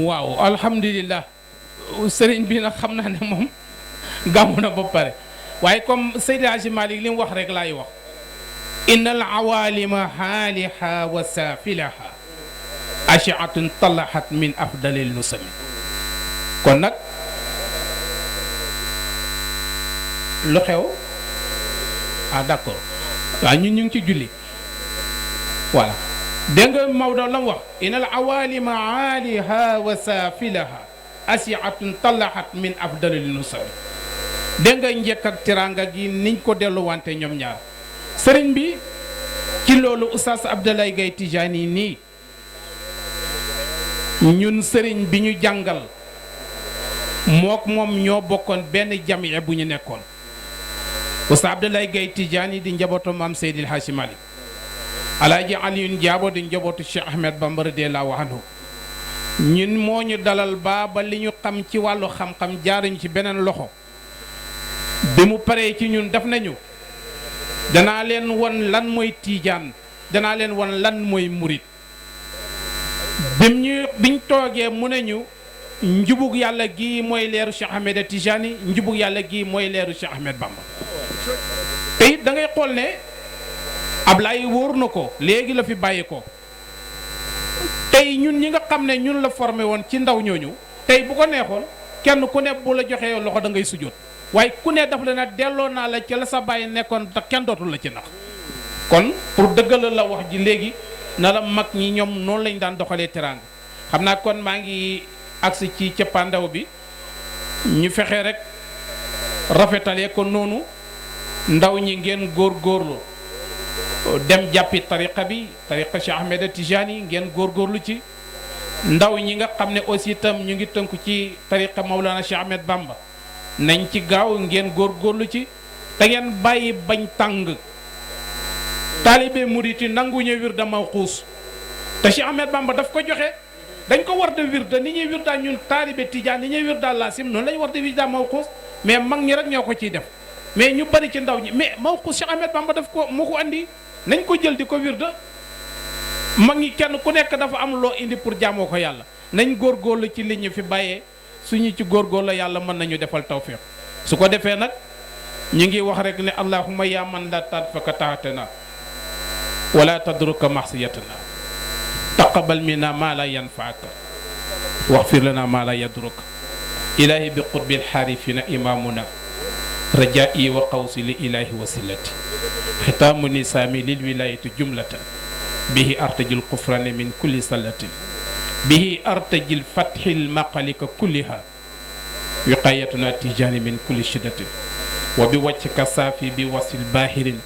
waaw alhamdulilah sëriñ bi nag xam naa ne moom gàmmu na ba pare waaye comme Seydi Hadji Malick li mu wax rek laay wax innal awalima haaliha wa saafilaha ashiatun talahat min afdalil nusami kon nag lu xew d'accord waaw ñun ñu ngi ci julli voilà dégg nga Maodo la mu wax innal awalima haaliha wa saafilaha ashiatun talahat min afdalil nusami dégg nga njëkk ak teraanga gi niñ ko delluwante ñoom ñaar sëriñ bi ci loolu Oustaz Abdoulaye Gaye Tijani nii ñun sëriñ bi ñu jàngal mook moom ñoo bokkoon benn jamiya bu ñu nekkoon Oustaz Abdoulaye Gaye Tijani di njabootu maam Seydil Hadji Malick Alaaji Aliyun Jaabo di njabootu Cheikh Ahmed Bamba radiyallahu anhu ñun moo ñu dalal ba li ñu xam ci wàllu xam-xam jaaruñu ci beneen loxo bi mu paree ci ñun def nañu danaa leen won lan mooy tiijaan danaa leen won lan mooy murit biñ toogee mu ne ñu njubug yàlla gi mooy leeru Cheikh Ahmed Tijani njubug yàlla gi mooy leeru Cheikh Ahmed Bamba te it da ngay xool ne Ablaye wóor na ko léegi la fi bàyyi ko tey ñun ñi nga xam ne ñun la formé woon ci ndaw ñooñu tey bu ko neexoon kenn ku ne bu la joxee loxo da ngay sujjóot waaye ku ne daf la ne delloo naa la ci la sa bàyyi nekkoon te kenn dootul la ci nax kon pour dëggal la wax ji léegi na la mag ñi ñoom noonu lañ daan doxalee teraanga xam naa kon maa ngi agsi ci cëppaandaw bi ñu fexe rek rafetalee ko noonu ndaw ñi ngeen góorgóorlu dem jàppi tariqa bi tariqa Cheikh Ahmed Tijani ngeen góorgóorlu ci ndaw ñi nga xam ne aussi itam ñu ngi tënku ci tariqa Maulana Cheikh Ahmed Bamba nañ ci gaaw ngeen góorgóorlu ci te ngeen bàyyi bañ tàng taalibe muriti nanguñu wirda mawquus te Cheikh Ahmed Bamba daf ko joxe dañ ko war de wirda ni ñuy wirda ñun taalibe tijaan ni ñuy wirda laasim noonu lañ war de wirda mawquus mais mag ñi rek ñoo ko ciy def mais ñu bari ci ndaw ñi mais mawquus Cheikh Ahmed Bamba daf ko moo ko andi nañ ko jël di ko wirda mag ñi kenn ku nekk dafa am loo indi pour jaamoo ko yàlla nañ góorgóorlu ci li ñu fi bàyyee suñu ci góorgóorlu yàlla mën nañu defal tawfiq su ko defee nag ñu ngi wax rek ne allahumma yaa man la tadfaka taatana wala tadruka maxsiyatana taqabal minna ma la yanfaaka waxfir lana ma la yadruka ilahi bi qurbil xaarifina imamuna rajai wa qawsi li ilahi wasilati xitaamu nisaami lil wilayati jumlatan bihi artajil qufrane min kulli salatin bihi artajil fathil maqalika kulliha wiqayatuna tijani min kulli shiddatin wa bi wajhika saafi bi wasil bahirin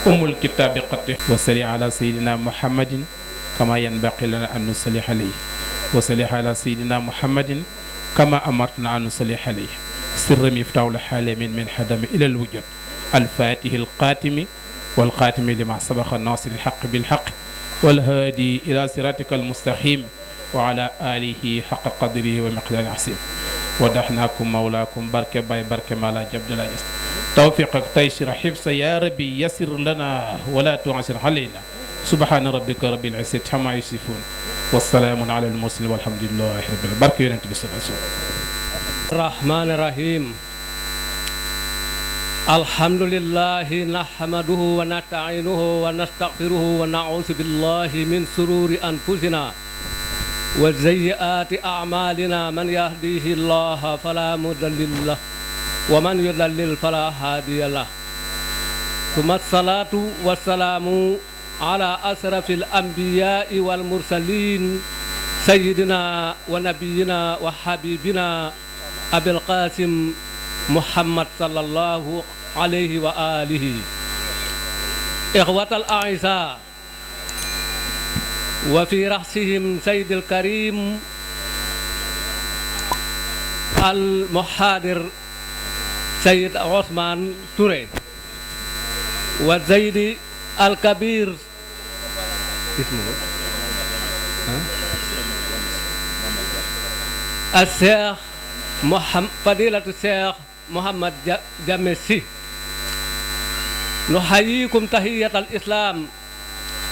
umul kitaabi qati wa salli ala sayidina muhammadin kama yanbaqi lana an nusalli alayhi wa salli ala sayidina muhammadin kama amartana an nusalli alayhi sirra miftahul halamin min hadami ila alwujud الفاتح القاتم والقاتم لما سبق الناصر الحق بالحق والهادي إلى صراطك المستقيم وعلى آله حق قدره ومقدار عظيم ودحناكم مولاكم بركة باي بركة مالا جبد الله توفيقك تيسير حفظ يا ربي يسر لنا ولا تعسر علينا سبحان ربك رب العزة عما يصفون والسلام على المرسلين والحمد لله رب العالمين بركة ينتبه الرحمن الرحيم الحمد لله نحمده ونستعينه ونستغفره ونعوذ بالله من شرور أنفسنا وسيئات أعمالنا من يهديه الله فلا مضل له ومن يضلل فلا هادي له ثم الصلاة والسلام على أشرف الأنبياء والمرسلين سيدنا ونبينا وحبيبنا أبي القاسم محمد صلى الله عليه وآله إخوة الأعزاء وفي رأسهم سيد الكريم المحاضر سيد عثمان توري والزيد الكبير اسمه الشيخ فضيلة الشيخ محمد جمسي نحييكم تحية الإسلام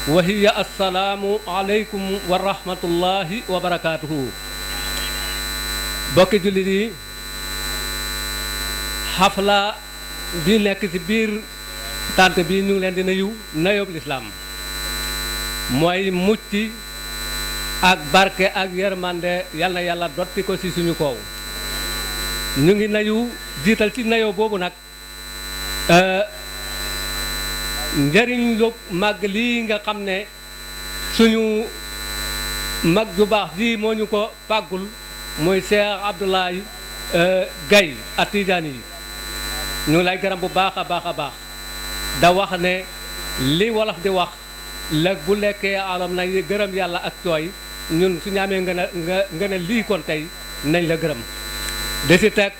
وهي السلام عليكم ورحمة الله وبركاته bokki jullit yi xafla bi nekk ci biir tànt bi ñu ngi leen di nuyu nuyoob lislaam mooy mucc ak barke ak yërmande yal na yàlla dotti ko ci suñu kaw ñu ngi nuyu jiital ci nuyoo boobu nag njëriñ lu màgg lii nga xam ne suñu mag ju baax ji moo ñu ko fàggul muy Cheikh Abdoulaye Gaye At-Tidjani yi ñu ngi lay gërëm bu baax a baax a baax da wax ne li wolof di wax lëg bu lekkee alam na gërëm yàlla ak tooy ñun su ñaamee nga ne lii kon tey nañ la gërëm di si teg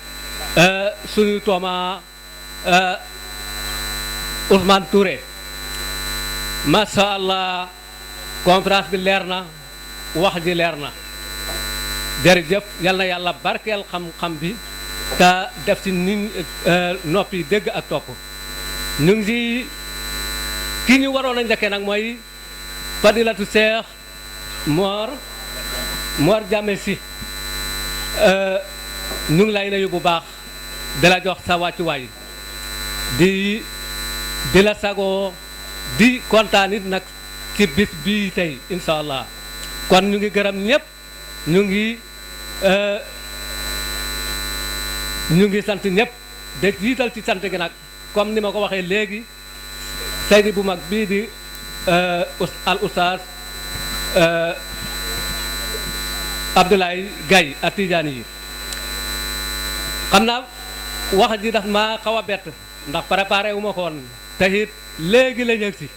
suñu tooma Ousmane Touré masha Allah conférence bi leer na wax ji leer na jërëjëf yal na yàlla barkeel xam-xam bi te def ci nit noppi dégg ak topp ñu ngi ki ñu waroon a njëkkee nag mooy fadilatu Cheikh Mor Diame Sy ñu ngi lay nuyu bu baax di la jox sa wàccuwaay di la sagoo di kontaan it nag ci bis bii tey incha allah kon ñu ngi gërëm ñëpp ñu ngi sant ñëpp de jiital ci sant gi nag comme ni ma ko waxee léegi saydi bu mag bii di al oustaz Abdoulaye Gaye At-Tidjani yi xam naa wax ji daf ma xaw a bett ndax préparé wu ma ko woon te it léegi la ñëg si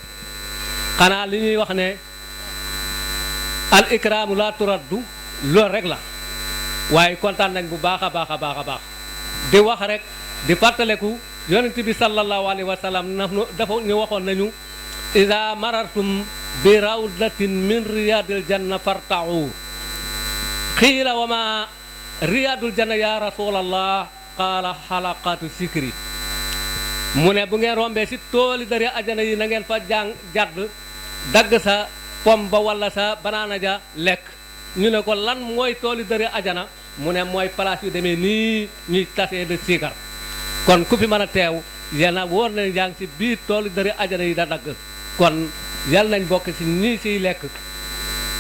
xanaa li ñuy wax ne al ikraamu la turaddu loolu rek la waaye kontaan nañ bu baax a baax a baax a baax di wax rek di fàttaleku yonent bi sallallahu alayhi wa sallam dafa ñu waxoon nañu ida marartum bi rawdatin min riyadil janna farta'u xiila wa ma riyadul janna ya rasulallah qaala xalaqatu sikri mu ne bu ngeen rombee si tooli dari ajana yi na ngeen fa jadd dagg sa pom ba walla sa banaana ja lekk ñu ne ko lan mooy tooli dari ajana mu ne mooy place yu demee nii ñuy tasee de siikar kon ku fi mën a teew yal na wóor nañ yaa ngi si biir tooli dari ajana yi da dagg kon yal nañ bokk si ñii siy lekk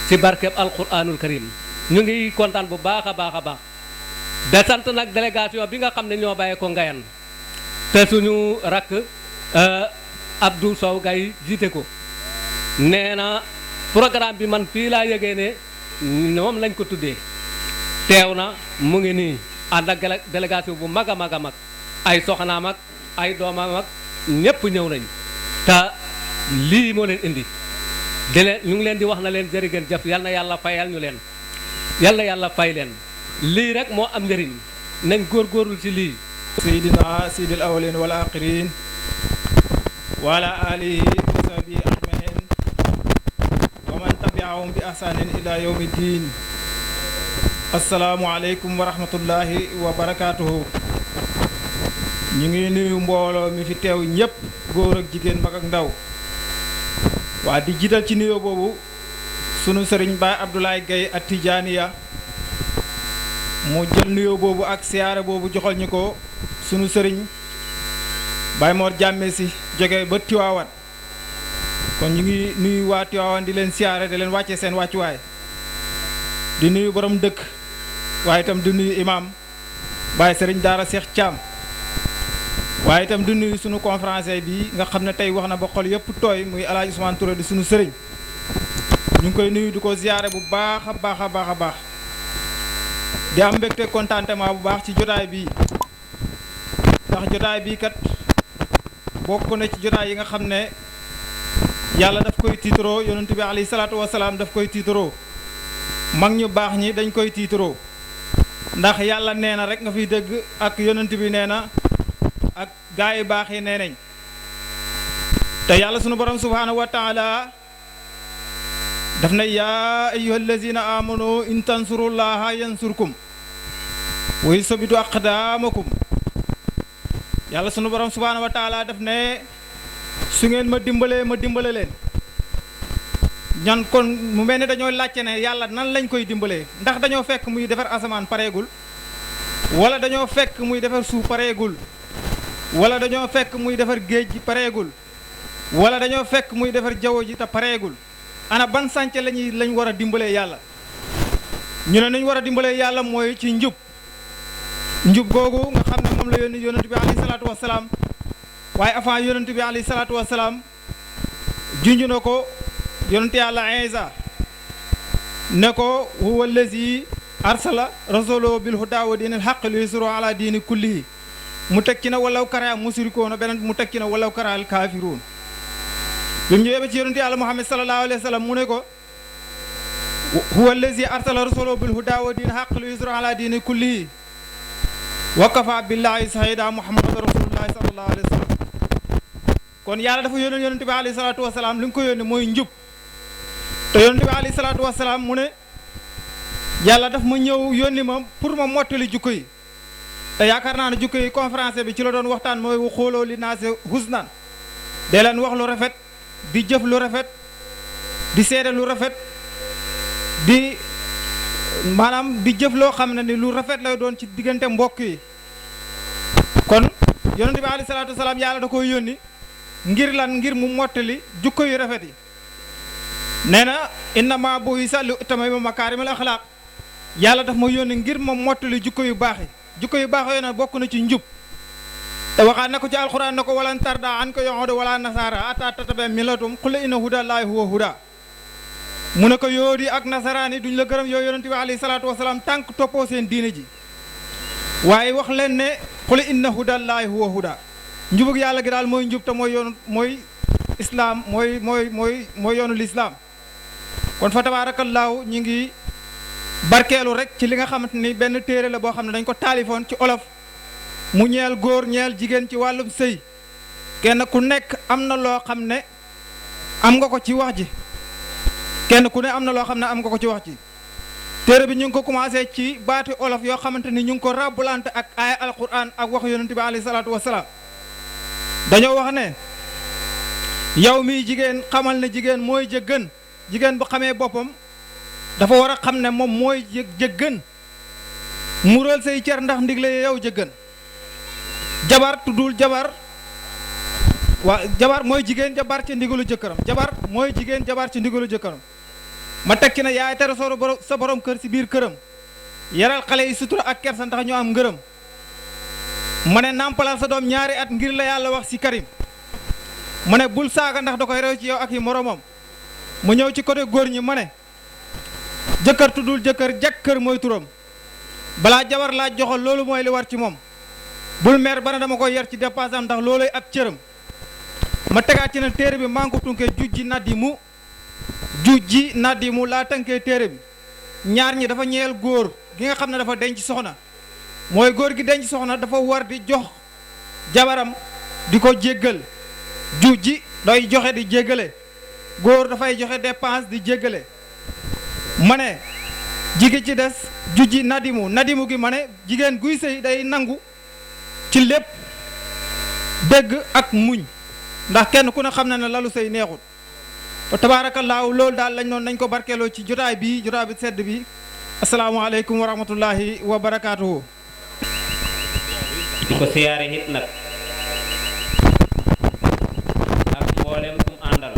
si barkeb alquranul karim ñu ngi kontaan bu baax a baax a baax de sant nag délégation bi nga xam ne ñoo bàyyee ko Ngayan te suñu rakk Abdou Sow Gaye jiite ko nee na programme bi man fii laa yëgee ne moom lañ ko tuddee teew na mu ngi nii ànd ak délégation bu mag a mag a mag ay soxnaam ak ay doomam ak ñépp ñëw nañ te lii moo leen indi di leen ñu ngi leen di wax na leen jërë ngeen jëf yal na yàlla fayal ñu leen yal na yàlla fay leen lii rek moo am njëriñ nañ góorgóorlu ci lii seydina seydil awwalin wal axirin wa ala alihi wa sahbihi ajmain wa man tabiahum bi ahsanin ila yawmi din asalaamu aleykum wa rahmatullahi wa barakatuhu ñu ngi nuyu mbooloo mi fi teew ñépp góor ak jigéen mag ak ndaw waa di jiital ci nuyoo boobu sunu sëriñ Baay Abdoulaye Gaye At-Tidjani mu jël nuyoo boobu ak siyaare boobu joxal ñu ko sunu sëriñ Baye Mor Diame Sy jóge ba Tiwaawan kon ñu ngi nuyu waa Tiwaawan di leen siyaare di leen wàcce seen wàccuwaay di nuyu borom dëkk waaye itam di nuyu imam Baye sëriñ Daara Cheikh Thiam waaye itam di nuyu sunu conférencier bi nga xam ne tey wax na ba xol yëpp tooy muy El Hadj Ousmane Touré di sunu sëriñ ñu ngi koy nuyu di ko siyaare bu baax a baax a baax a baax di am mbégte contentement bu baax ci jotaay bii ndax jotaay bii kat bokk na ci jotaay yi nga xam ne yàlla daf koy tiitaroo yonent bi alayhi salaatu wasalaam daf koy tiitaroo mag ñu baax ñi dañ koy tiitaroo ndax yàlla nee na rek nga fiy dëgg ak yonent bi nee na ak gaa yi baax yi nee nañ te yàlla sunu borom subhaanahu wa taala daf na yaa ayyuha allazina amanu in tansurullaha yansurkum wa yusabitu aqdaamakum yàlla sunu borom subhaanahu wa taala daf ne su ngeen ma dimbalee ma dimbale leen ñan kon mu mel ni dañoo laajte ne yàlla nan lañ koy dimbalee ndax dañoo fekk muy defar asamaan pareegul wala dañoo fekk muy defar suuf pareegul wala dañoo fekk muy defar géej gi pareegul wala dañoo fekk muy defar jaww ji te pareegul ana ban sànce lañ war a dimbalee yàlla ñu ne nañ war a dimbalee yàlla mooy ci njub googu nga xam ne moom la yónni yonent bi alayhi salaatu wasalaam waaye avant yonent bi alayhi salaatu wasalaam junj na ko yonent yàlla Iisa ne ko huwa allazi arsala rasulahu bil hudaa wa diinil haqq li yuzhirahu ala diini kullihi mu teg ci na walaw kariha mushrikuuna beneen mu teg ci na walaw kariha al kaafiruun bi mu ñëwee ba ci yonent yàlla Muhammad sallallahu alayhi wa sallam mu ne ko huwa allazi arsala rasulahu bil hudaa wa diinil haqq li yuzhirahu ala diini kullihi wa kafa billahi shahida muhammadu rasulullahi sallallahu alayhi wa sallam kon yàlla dafa yónni yonent bi alayhi salaatu wa salaam li nga ko yónni mooy njub te yonent bi alayhi salaatu wa salaam mu ne yàlla daf ma ñëw yónni ma pour ma mottali jukko yi te yaakaar naa ne jukko yi conférence bi ci la doon waxtaan mooy xooloo li naase husnan dee leen wax lu rafet di jëf lu rafet di seede lu rafet di maanaam di jëf loo xam ne ni lu rafet lay doon ci diggante mbokk yi kon yonent bi alayhi salaatu wa salaam yàlla da koy yónni ngir lan ngir mu mottali jukko yu rafet yi nee na innama bu'isa li utammima makaarimal axlaaq yàlla daf ma yónni ngir ma mottali jukko yu baax yi jukko yu baax yooyu nag bokk na ci njub te waxaat na ko ci alxuraan na ko walan tarda anka yahuuda wala nasaara hatta tattabi'a millatum qul inna hudallaahi huwa hudaa mu ne ko yoodi ak nasaraan yi duñ la gërëm yow yonent bi alayhi salaatu wasalaam tànk toppoo seen diine ji waaye wax leen ne qul inna hudallaahi huwa hudaa njubug yàlla gi daal mooy njub te mooy islaam mooy yoonu lislaam kon fa tabaarakallaahu ñu ngi barkeelu rek ci li nga xamante ni benn téere la boo xam ne dañ ko taalifoon ci olof mu ñeel góor ñeel jigéen ci wàllum sëy kenn ku nekk am na loo xam ne am nga ko ci wax ji kenn ku ne am na loo xam ne am nga ko ci wax ji téere bi ñu ngi ko commencé ci baati olof yoo xamante ni ñu ngi ko ràbbulante ak aaya alquran ak wax yonent bi alayhi salaatu wasalaam dañoo wax ne yow miy jigéen xamal ne jigéen mooy jëggën jigéen bu xamee boppam dafa war a xam ne moom mooy jëggën mural say cer ndax ndigle yow jëggën jabar tuddul jabar jabar mooy jigéen jabar ci ndigalu jëkkëram jabar mooy jigéen jabar ci ndigalu jëkkëram ma tekki ne yaay tere sa borom kër si biir këram yaral xale yi sutura ak kersa ndax ñu am ngërëm ma ne nàmpalal sa doom ñaari at ngir la yàlla wax si karim ma ne bul saaga ndax da koy rew ci yow ak yi moromam mu ñëw ci côté góor ñi ma ne jëkkër tuddul jëkkër jëkkër mooy turam balaa jabar laa joxal loolu mooy li war ci moom bul meer ba ne dama koy yar ci dépasse am ndax looloy ab cëram ma tegaat ci ne téere bi maa ngi ko tunkee jujji naddi mu laa tënkee téere bi ñaar ñi dafa ñeel góor gi nga xam ne dafa denc soxna mooy góor gi denc soxna dafa war di jox jabaram di ko jéggal jujji doy joxe di jéggale góor dafay joxe dépense di jéggale ma ne jigéen ci des jujji nadimu gi ma ne jigéen guy sëy day nangu ci lépp dégg ak muñ ndax kenn ku ne xam na ne lalu sëy neexut fa tabaarakallaahu loolu daal lañ noon nañ ko barkeeloo ci jotaay bi sedd bi asalaamaaleykum wa rahmatullahi wa barakaatuhu di ko siyaare it nag ak mboolem kum àndal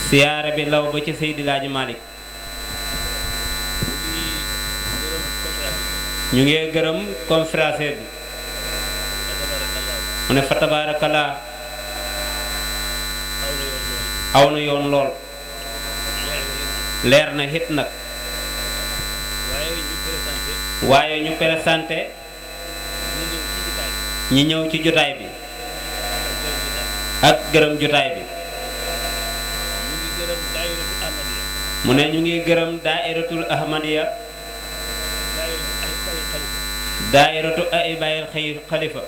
siyaare bi law ba ci Seydi Laaji Malick ñu ngi gërëm conférencier bi mu ne fa tabaarakallaa aw na yoon lool leer na it nag waaye ñu présenté ñi ñëw ci jotaay bi ak gërëm jotaay bi mu ne ñu ngi gërëm daairatul ahmadiya daairatu aibayil xalifa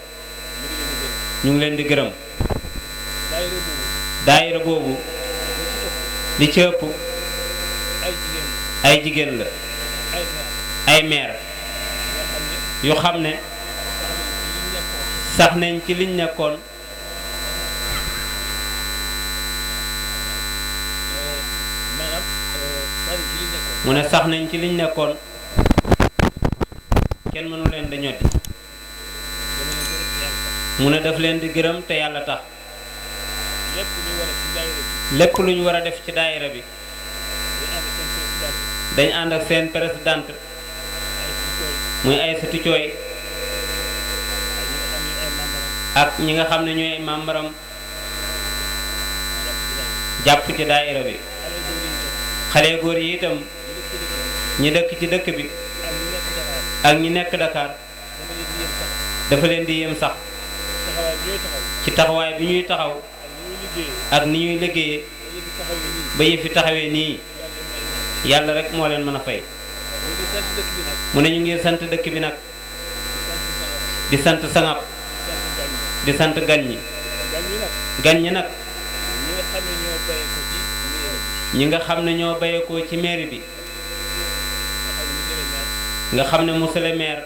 ñu ngi leen di gërëm daayira boobu li ci ëpp ay jigéen la ay meer yoo xam ne sax nañ ci liñ nekkoon mu ne sax nañ ci liñ nekkoon kenn mënu leen da ñoddi mu ne daf leen di gërëm te yàlla tax lépp lu ñu war a def ci daayira bi dañ ànd ak seen présidente muy Aysatu Cooy ak ñi nga xam ne ñooy membaram jàpp ci daayira bi xale góor yi itam ñi dëkk ci dëkk bi ak ñi nekk Dakar dafa leen di yem sax ci taxawaay bi ñuy taxaw ak ni ñuy liggéeyee ba yëfi taxawee nii yàlla rek moo leen mën a fay mu ne ñu ngi sant dëkk bi nag di sant sangab di sant gan ñi nag ñi nga xam ne ñoo bayeekoo ci mairie bi nga xam ne monsieur le maire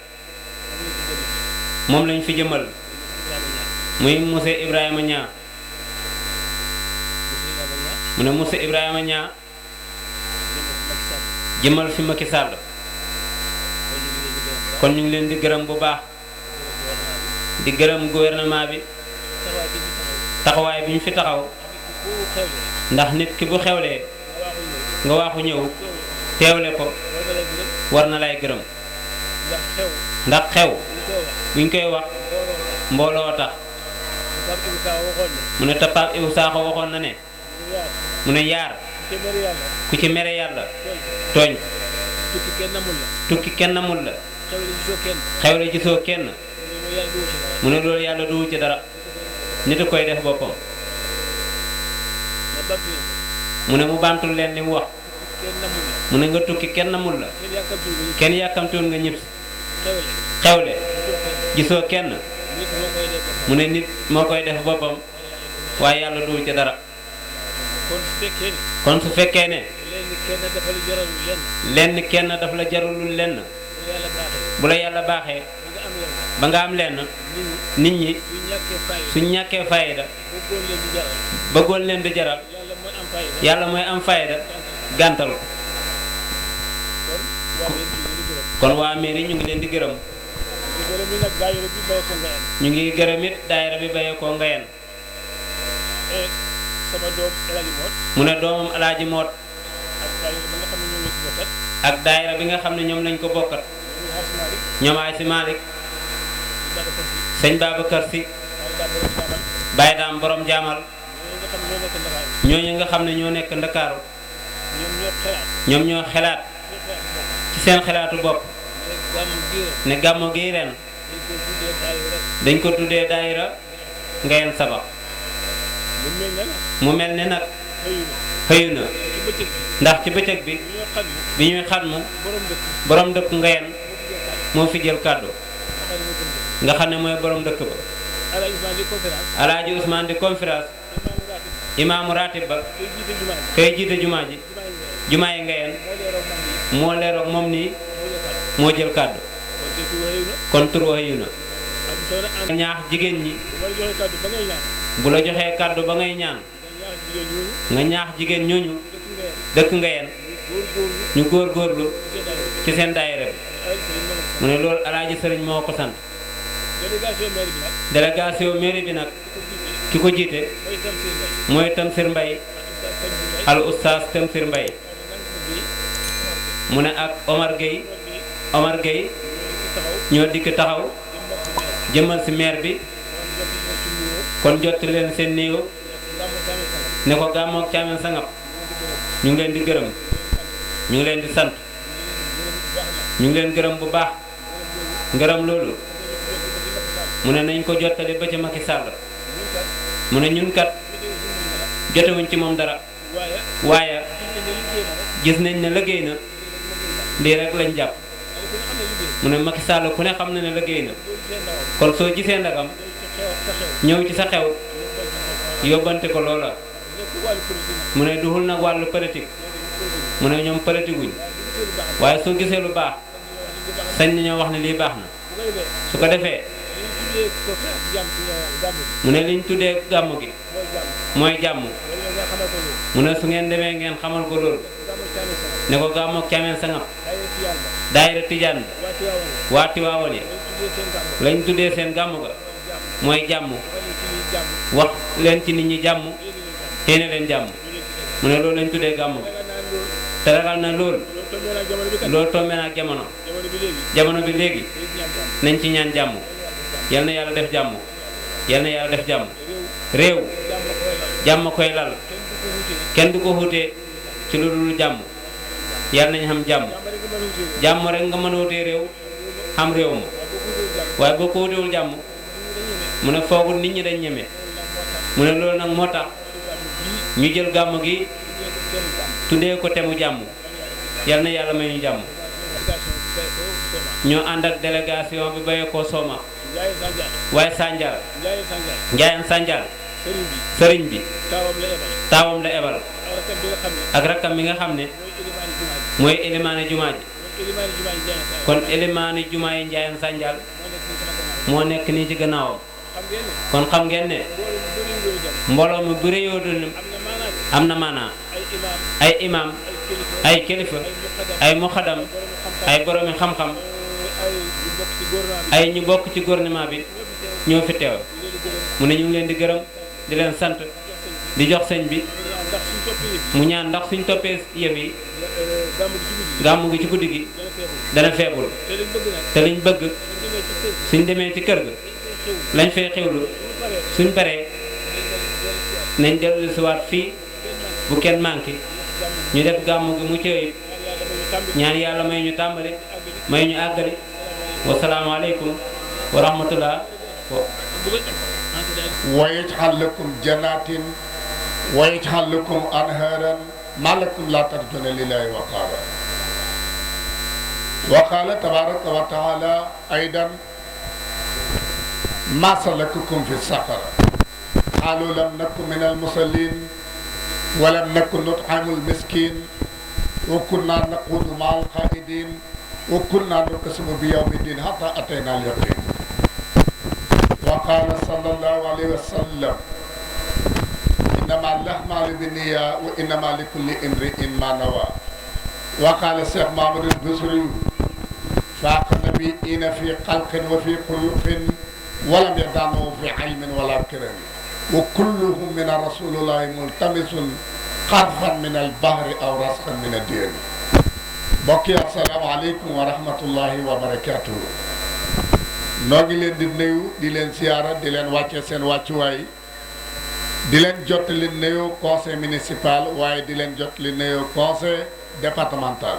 moom lañ fi jëmal muy monsieur Ibrahima Niang mu ne monsieur Ibrahima Niang jëmal fi Macky Sall kon ñu ngi leen di gërëm bu baax di gërëm gouvernement bi taxawaay bi ñu fi taxaw ndax nit ki bu xewlee nga waaxu ñëw teewle ko war na lay gërëm ndax xew buñ koy wax mbooloo tax mu ne te Pape Ibou Sakho waxoon na ne mu ne yaar ku ci mere yàlla tooñ tukki kenn namul la xewle gisoo kenn mu ne loolu yàlla duwu ci dara nit a koy def boppam mu ne mu bantul leen li mu wax mu ne nga tukki kenn namul la kenn yàkkamtuwul nga ñib xewle gisoo kenn mu ne nit moo koy def boppam waaye yàlla duwu ci dara kon su fekkee ne lenn kenn daf la jarulul lenn bu la yàlla baaxee ba nga am lenn nit ñi suñ ñàkkee fayda bëggoon leen di jaral yàlla mooy am fayda gàntal ko kon waa mairie ñu ngi leen di gërëm ñu ngi gërëm it daayira bi bayee koo Ngayeen mu ne doomam Alaaji Moot ak daayira bi nga xam ne ñoom lañ ko bokkat ñoom ay si Malick sëñ Babacar Si Baye Daam borom jaamal ñooñu nga xam ne ñoo nekk Ndakaaru ñoom ñoo xelaat ci seen xelaatu bopp ne gàmmu gi ren dañ ko tuddee daayira Ngayeen Saba mu mel ne nag xëyu na ndax ci bëccëg bi ñuy xatmu borom dëkk Ngayeen moo fi jël kàddu nga xam ne mooy borom dëkk ba Alaaji Ousmane di conférence imaamu ratib ba kay jiite jumaa ji jumaa yi Ngayeen moo leeroog moom nii moo jël kàddu kon tur xëyu na ñaax jigéen ñi bu la joxee kàddu ba ngay ñaan nga ñaax jigéen ñooñu dëkk Ngayeen ñu góorgóorlu ci seen daayira bi mu ne loolu Alaaji Sëriñ moo ko sant délégation mairie bi nag ki ko jiite mooy Tamsir Mbay al oustaz Tamsir Mbay mu ne ak Omar Gueye ñoo dikk taxaw jëmal ci maire bi kon jot leen seen néew ne ko gàmmook Caameen Sangap ñu ngi leen di gërëm ñu ngi leen di sant ñu ngi leen gërëm bu baax ngërëm loolu mu ne nañ ko jottali ba ci Macky Sall mu ne ñun kat jotewuñ ci moom dara waaye gis nañ ne liggéey na lii rek lañ jàpp mu ne Macky Sall ku ne xam na ne liggéey na kon soo gisee ndagam ñëw ci sa xew yóbbante ko loola mu ne duhul nag wàllu politique mu ne ñoom politique wuñ waaye soo gisee lu baax sañ nañoo wax ne lii baax na su ko defee mu ne liñ tuddee gàmm gi mooy jàmm mu ne su ngeen demee ngeen xamal ko loolu ne ko gàmmook Caameen Sangap daayira tijaan waa Tiwaawan ya lañ tuddee seen gàmmu ga mooy jàmm wax leen ci nit ñi jàmm xéene leen jàmm mu ne loolu lañ tuddee gàmmu ga te ragal na loolu tombé na ak jamono bi léegi nañ ci ñaan jàmm yal na yàlla def jàmm yal na yàlla def jàmm réew jàmm koy lal kenn du ko wutee ci lu dul jàmm yal nañ xam jàmm jàmm rek nga mën a wutee réew xam réew ma waaye boo ko wutewul jàmm mu ne foogul nit ñi dañ ñeme mu ne loolu nag moo tax ñu jël gàmm gi tuddee ko temu jàmm yal na yàlla may ñu jàmm ñoo ànd ak délégation bi bayee ko Soma waaye Sandial Njaayeen Sandial sëriñ bi taawam la ebal ak rakkam bi nga xam ne mooy élimaani jumaa ji kon élimaani jumaa yi Njaayeen Sandial moo nekk nii ci gannaawam kon xam ngeen ne mbooloo mu bëri yoo dul am na maanaa ay imam ay kilifa ay muxadam ay boromi xam-xam ay ñu bokk ci gouvernement bi ñoo fi teew mu ne ñu ngi leen di gërëm di leen sant di jox sëñ bi mu ñaan ndax suñ toppee yëf yi gàmmu gi ci guddi gi dana feebul te liñ bëgg suñ demee ci kër ga lañ fay xewlu suñ paree nañ dellu si waat fii bu kenn manqué ñu def gàmmu gi mu cëyib ñaan yàlla may ñu tàmbali may ñu àggali wasalaamu aleykum wa rahmatullah wa yaj'al lakum jannatin wa yaj'al lakum anharan ma lakum la tarjuna lillahi waqaara wa qaala tabaraka wa taala aydan ma salakakum fi saqar qaalu lam naku min almusallin wa lam naku nut'imu almiskin wa kunna naquudu ma'a alqaa'idin wa kunna nukazzibu bi yawmi ddin hatta atayna al-yaqin wa qaala sallallahu alayhi wa sallam innama al-a'maalu bin-niyyaat wa innama likulli imri'in ma nawaa wa qaala Cheikh Mamadou Bousri faaqa nabiyyiina fi xalqin wa fi xuluqin wa lam yada'hu fi ilmin wala kiramin wa kulluhum min rasulillahi multamisun xarfan min al-bahri aw rasxan min ad-diin. mbokk yi asalaamaaleykum wa rahmatullahi wa barakaatuhu. noo ngi leen di nuyu di leen siyaara di leen wàcce seen wàccuwaay di leen jottali nuyu conseil municipal waaye di leen jottali nuyu conseil départemental.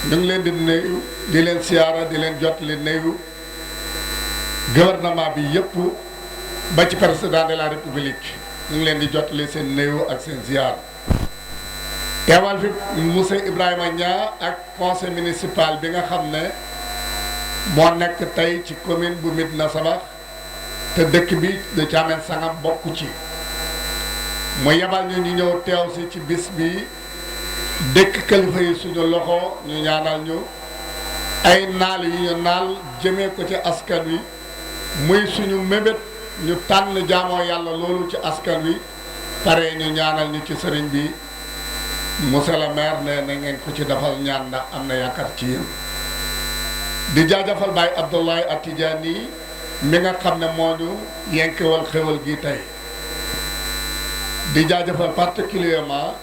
ñu ngi leen di nuyu di leen siyaara di leen jottali nuyu gouvernement bi yëpp ba ci président de la république ñu ngi leen di jottali seen nuyu ak seen ziar. teewal fi monsieur Ibrahima Niang ak conseil municipal bi nga xam ne moo nekk tey ci commune bu Médina Sabakh te dëkk bi de Thiamène Sangam bokk ci mu yebal ñu ñëw teew si ci bis bi dëkk kilifa yi suñu loxo ñu ñaanal ñu ay naal yi ñu naal jëmee ko ci askan wi muy suñu mébét ñu tànn jaamoo yàlla loolu ci askan wi pare ñu ñaanal ñu ci sëriñ bi monsieur le maire ne na ngeen ko ci defal ñaan ndax am na yaakaar ci yéen di jaajëfal Baye Abdoulaye Atidjani mi nga xam ne moo ñu yenkewal xewal gi tey di jaajëfal particulièrement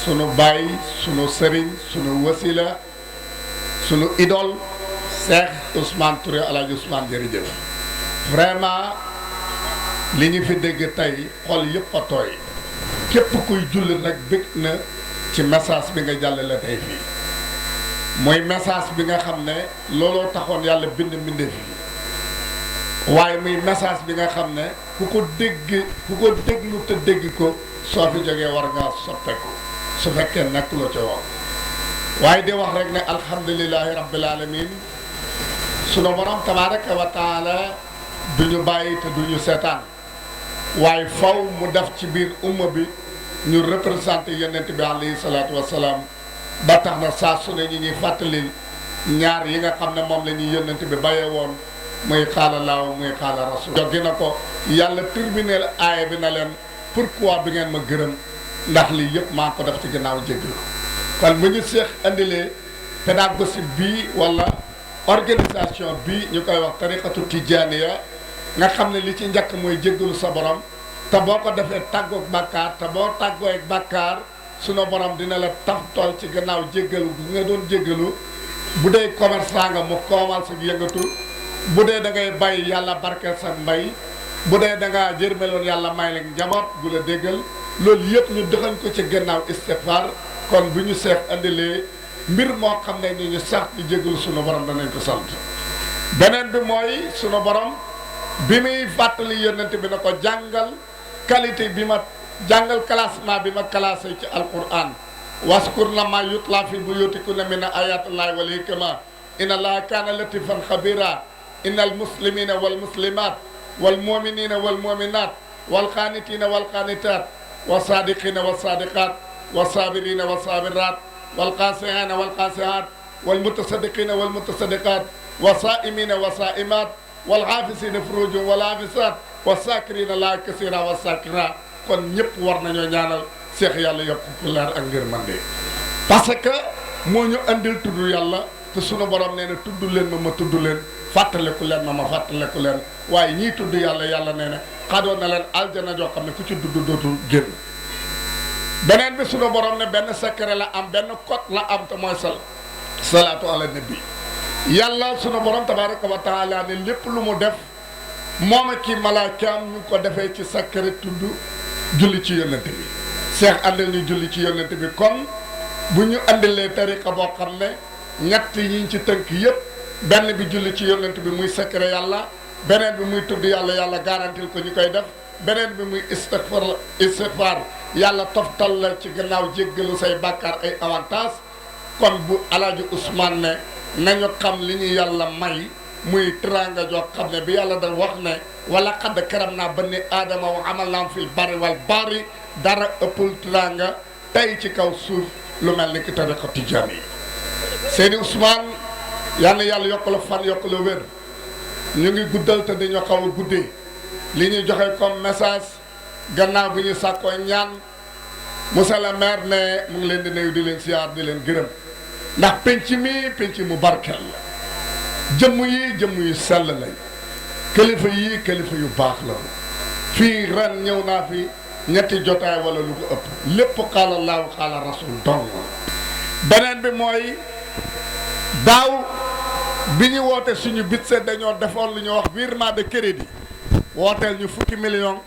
sunu baay sunu sëriñ sunu wasila sunu idole Cheikh Ousmane Touré Alaaji Ousmane jërëjëf vraiment li ñu fi dégg tey xol yëpp a tooy képp kuy jullit rek bëgg na ci message bi nga jàllale tey fii mooy message bi nga xam ne looloo taxoon yàlla bind mbindeef yi waaye muy message bi nga xam ne ku ko déglu te dégg ko soo fi jógee war ngaa soppeeku su fekkee nekk loo ca wax waaye di wax rek ne alhamdulilahi rabbil alamin sunu borom tabaraka wa taala duñu bàyyi te duñu seetaan waaye faw mu def ci biir umma bi ñu représenté yonent bi alayhi salaatu wasalaam ba tax na saa su ne ñi ñuy fàttali ñaar yi nga xam ne moom la ñuy yonent bi bàyyee woon muy xaala laaw muy xaala rasul joggi na ko yàlla terminé aaya bi na leen pourquoi bi ngeen ma gërëm ndax lii yëpp maa ko def ci gannaaw jéggal kon bu ñu seex indilee pédagogique bii wala organisation bii ñu koy wax tariqatu tijaaniya nga xam ne li ci njëkk mooy jéggalu sa borom te boo ko defee tàggoog bàkkaar te boo tàggoo ak bàkkaar sunu borom dina la taf tool ci gannaaw jéggalu gi nga doon jéggalu bu dee commerçant nga mu koomal sa yëngatu bu dee da ngay bay yàlla barkeel sa mbay bu dee da ngaa jërmeloon yàlla may leen njaboot gu la déggal loolu yëpp ñu dëxañ ko ci gannaaw istighfar kon bu ñu seex andilee mbir moo xam ne ni ñu sax di jéggalu sunu borom danañ ko sant beneen bi mooy sunu borom bi muy fàttali yonent bi na ko jàngal qualité bi ma jàngal classement bi ma classé ci alquran waskur na ma yutla fi buyutikunna min ayatillahi wal hikma inna allaha kana latifan khabira inna al muslimina wal muslimat wal muminina wal muminat wal qanitina wal qanitat wa sadiqina wa sadiqat wa sabirina wa sabirat wal qasihina wal qasihat wal mutasaddiqina wal mutasaddiqat wa saimina wa saimat wal hafisina furujum wal hafisat wa sakirina la kasira wa sakira kon ñëpp war nañoo ñaanal seex yàlla yokk ku leer ak ngërmande parce que moo ñu andil tudd yàlla te sunu borom nee na tudd leen ma tudd leen fàttaleku leen ma fàttaleku leen waaye ñii tudd yàlla yàlla nee na xadoon na leen aljana joo xam ne ku ci dudd dootul génn beneen bi sunu borom ne benn secret la am benn code la am te mooy salaatu ala nabi yàlla sunu borom tabaraka wa taala ne lépp lu mu def moom ak kii malaakaam ñu ko defee ci secret tudd julli ci yonent bi seex andil ñu julli ci yonent bi kon bu ñu andilee tariqa boo xam ne ñett yi ñu ci tënk yépp benn bi julli ci yonent bi muy secret yàlla beneen bi muy tudd yàlla yàlla garantil ko ñu koy def beneen bi muy istighfar yàlla toftal la ci gannaaw jéggalu say bàkkaar ay avantage kon bu alaaji Ousmane ne nañu xam li ñu yàlla may muy teraanga joo xam ne bi yàlla da wax ne wala xadd karam naa bani aadama wa amal naam fil bari wal bari dara ëppul teraanga tey ci kaw suuf lu mel ni ki tariqa tijaan yi Seydi Ousmane yal na yàlla yokk la fan yokk la wér ñu ngi guddal te dañoo xaw a guddee li ñuy joxe comme message gannaaw bi ñu sàkkoo ñaan monsieur le maire ne mu ngi leen di nuyu di leen siyaar di leen gërëm ndax penc mi penc mu barkeel la jëmm yu sell lañ kilifa yi kilifa yu baax la fii ren ñëw naa fi ñetti jotaay wala lu ko ëpp lépp xaala laahu xaala rasul dong beneen bi mooy daaw bi ñu woote suñu budget dañoo defoon lu ñuy wax virement de crédit wooteel ñu fukki million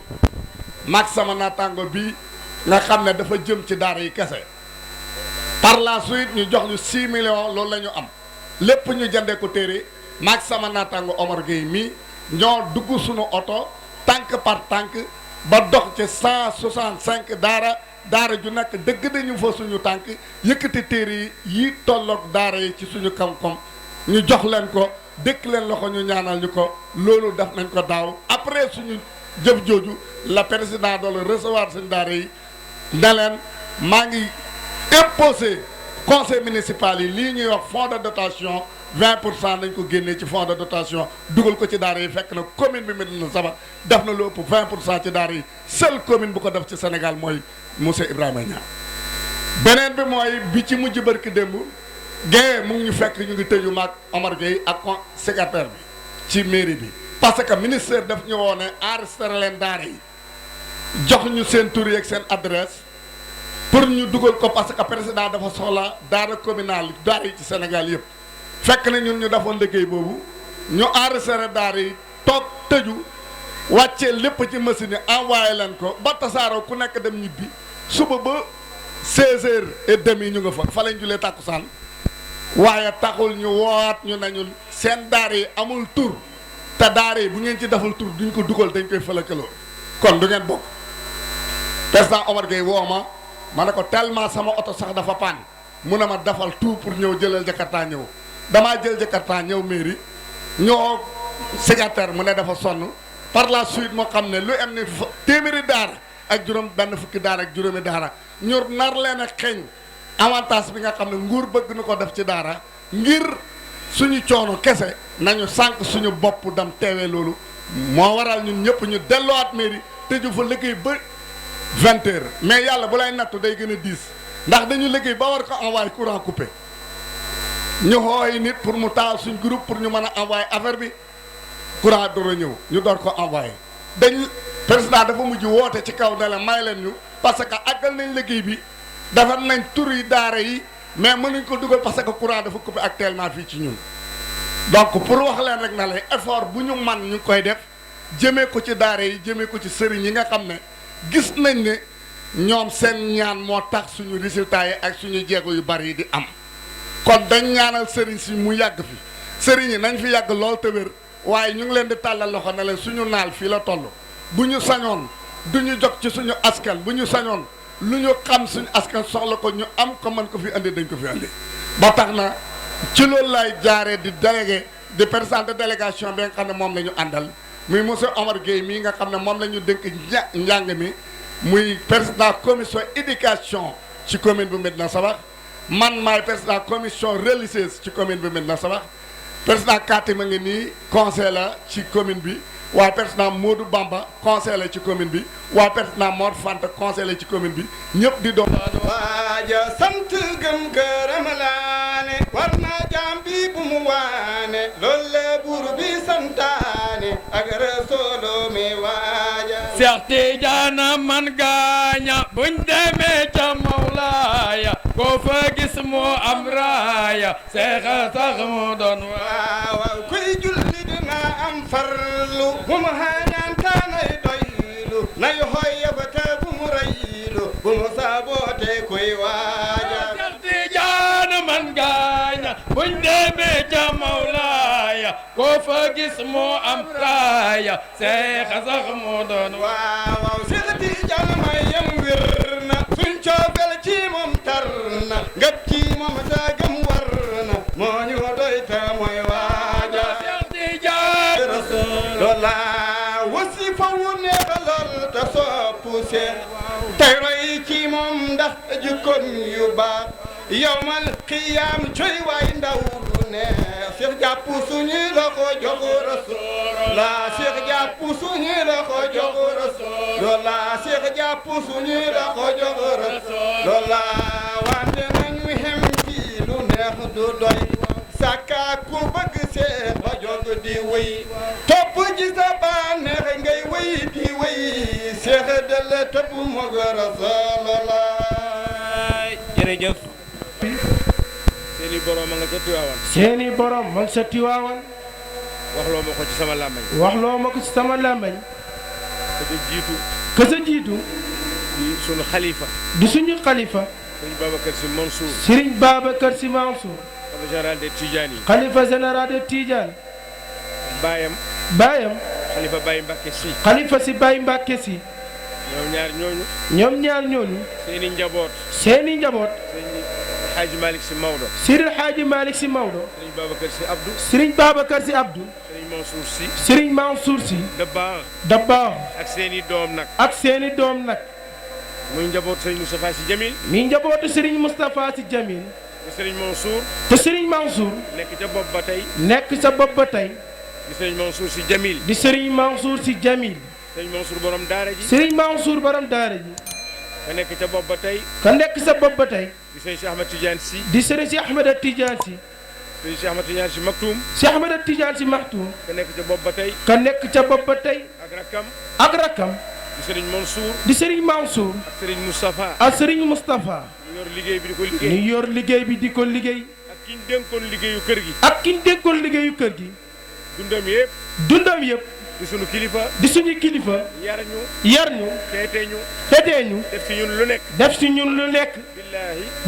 mag sama naataango bi nga xam ne dafa jëm ci daara yi kese par la suite ñu jox ñu 6 millions loolu la ñu am lépp ñu jëndee ko téere maag sama naataango Omar Gueye mii ñoo dugg suñu oto tànk par tànk ba dox ci 165 daara ju nekk dëgg dañu fa suñu tànk yëkkati téere yi tolloog daara yi ci suñu kam-kam ñu jox leen ko dëkk leen loxo ñu ñaanal ñu ko loolu def nañ ko daaw après suñu jëf jooju la président doole recevoir suñu daara yi ne leen maa ngi imposé conseil municipal yi lii ñuy wax fonds de dotation 20% nañ ko génnee ci fonds de dotation dugal ko ci daara yi fekk na commune bi Médina Sabakh def na lu ëpp 20% ci daara yi seule commune bu ko def ci Sénégal mooy monsieur Ibrahima Niang beneen bi mooy bi ci mujj barki démb Guèye mu ngi ñu fekk ñu ngi tëju maag Omar Gueye ak secrétaire bi ci mairie bi parce que ministère daf ñu woo ne enregistré leen daara yi jox ñu seen tur yeeg seen adresse pour ñu dugal ko parce que président dafa soxla daara communal daara yi ci Sénégal yëpp fekk na ñun ñu defoon liggéey boobu ñu enregistré daara yi toog tëju wàccee lépp ci machine yi envoyé leen ko ba tasaaroo ku nekk dem ñibbi suba ba 16h30 ñu nga fa lañ julee tàkkusaan waaye taxul ñu woowaat ñu nañu seen daara yi amul tur te daara yi bu ngeen ci deful tur duñ ko dugal dañ koy fëlakaloo kon du ngeen bokk président Omar Gueye woo ma ne ko tellement sama oto sax dafa paan mu ne ma defal tout pour ñëw jëlal Jakarta ñëw damaa jël Jakarta ñëw mairie ñoo secrétaire mu ne dafa sonn par la suite moo xam ne lu am ni téeméeri daara ak juróom benn fukki daara ak juróomi daara ñu nar leen a xeeñ avantage bi nga xam ne nguur bëgg na ko def ci daara ngir suñu coono kese nañu sànq suñu bopp dem teewee loolu moo waral ñun ñëpp ñu delluwaat mairie tëju fa liggéey ba 20h mais yàlla bu lay nattu day gën a diis ndax dañu liggéey ba war ko envoyé courant coupé ñu xooy nit pour mu taal suñ groupe pour ñu mën a envoyé affaire bi courant door a ñëw ñu door ko envoyé dañ président dafa mujj woote ci kaw ne la may leen ñu parce que àggal nañ liggéey bi defar nañ tur yi daara yi mais mënuñ ko dugal parce que courant dafa coupé actuellement fii ci ñun donc pour wax leen rek na la effort bu ñu man ñu koy def jëmee ko ci daara yi jëmee ko ci sëriñ yi nga xam ne gis nañ ne ñoom seen ñaan moo tax suñu résultats yi ak suñu jéego yu bari yi di am kon dañ ñaanal sëriñ si mu yàgg fi sëriñ yi nañ fi yàgg lool te wér waaye ñu ngi leen di tàllal loxo ne leen suñu naal fii la toll bu ñu sañoon du ñu jog ci suñu askan bu ñu sañoon lu ñu xam suñu askan soxla ko ñu am ko mën ko fi andi dañ ko fi andi ba tax na ci loolu lay jaaree di délégué di président de délégation bi nga xam ne moom la ñu àndal muy monsieur Omar Gueye mii nga xam ne moom la ñu dénk njàng mi muy président commission éducation ci commune bu Médina Sabakh man maay président commission religieuse ci commune bu Médina Sabakh président Katima ngi nii conseil la ci commune bi waaye président Modou Bamba conseil la ci commune bi waaye président Mor Fanta conseil la ci commune bi ñëpp di doon. waaja sant gëm gërëm laane war naa jaam bi bu mu waane loolu la buur bi santaane ak Rasuulu mi waaja. Seex Tijaana man gaaña buñ demee ca Mawlaaya ko fa gis mu am raaya seexa sax mu doon waaw kuy julli dina am farlu bu mu xañaan kaanay doylu nay hoya ba te bu mu raylu bu mu saboote kuy waaja. Seex Tijaana man gaaña buñ demee ca Mawlaaya ko fa gis mu am raaya seexa sax mu doon waaw Seex Tijaan may yem wér na suñ coofel ci moom tar na ngëp ci moom saagam war na moo ñu doy te mooy waaja. Seex Tijaan loola wasifa wu neex lool te soppu Seex tey roy ci moom ndax jikkoom yu baax yawmal qiyaam coy waay ndaw du neex Seex jàpp suñu loxo jox Rasuul la Seex jàpp suñu loxo jox Rasuul loola Seex jàpp suñu loxo jox Rasuul loola wante nañu xem ci lu neex du doy saka ku bëgg Seex ba jóg di wéy topp ci sa bànneex ngay wéy di wéy Seex dala topp moog Rasuul jërëjëf seeni borom ma nga ca Tiwaawan seeni borom ma nga sa Tiwaawan waxloo ma ko ci sama làmmañ waxloo ma ko ci sama làmmañ ka sa jiitu di sunu xalifa di suñu xalifa Sëriñ Babacar Sy Mansour Sëriñ Babacar Sy Mansour xalifa général des Tidiane yi xalifa général des Tidiane baayam xalifa Baye Mbacke Sy xalifa si Baye Mbacke Sy ñoom ñaar ñooñu seeni njaboot Sëriñ Xaaji Malick Sy Maodo Sëriñ Xaaji Malick Sy Maodo Sëriñ Babacar Sy Abdou Sëriñ Babacar Sy Abdou Sëriñ Mansour Sy Dabakh ak seeni doom nag muy njaboot Sëriñ Moustapha Sy Jamil mi njabootu Sëriñ Moustapha Sy Jamil te Sëriñ Mansour te Sëriñ Mansour nekk ca bopp ba tey di Sëriñ Mansour Sy Jamil Sëriñ Mansour borom daara ji Sëriñ Mansour borom daara ji ka nekk ca bopp ba tey di Sëriñ Cheikh Ahmed Tidiane Sy di Sëriñ Cheikh Ahmed Tidiane Sy Sëriñ Cheikh Ahmed Tidiane Sy Maktoum Cheikh Ahmed Tidiane Sy Maktoum ka nekk ca bopp ba tey ak rakkam di Sëriñ Mansour di Sëriñ Mansour ak Sëriñ Moustapha ñu yor liggéey bi di ko liggéey ak ki ñu dénkoon liggéeyu kër gi dundam yëpp di suñu kilifa yar ñu teetee ñu def ci ñun lu nekk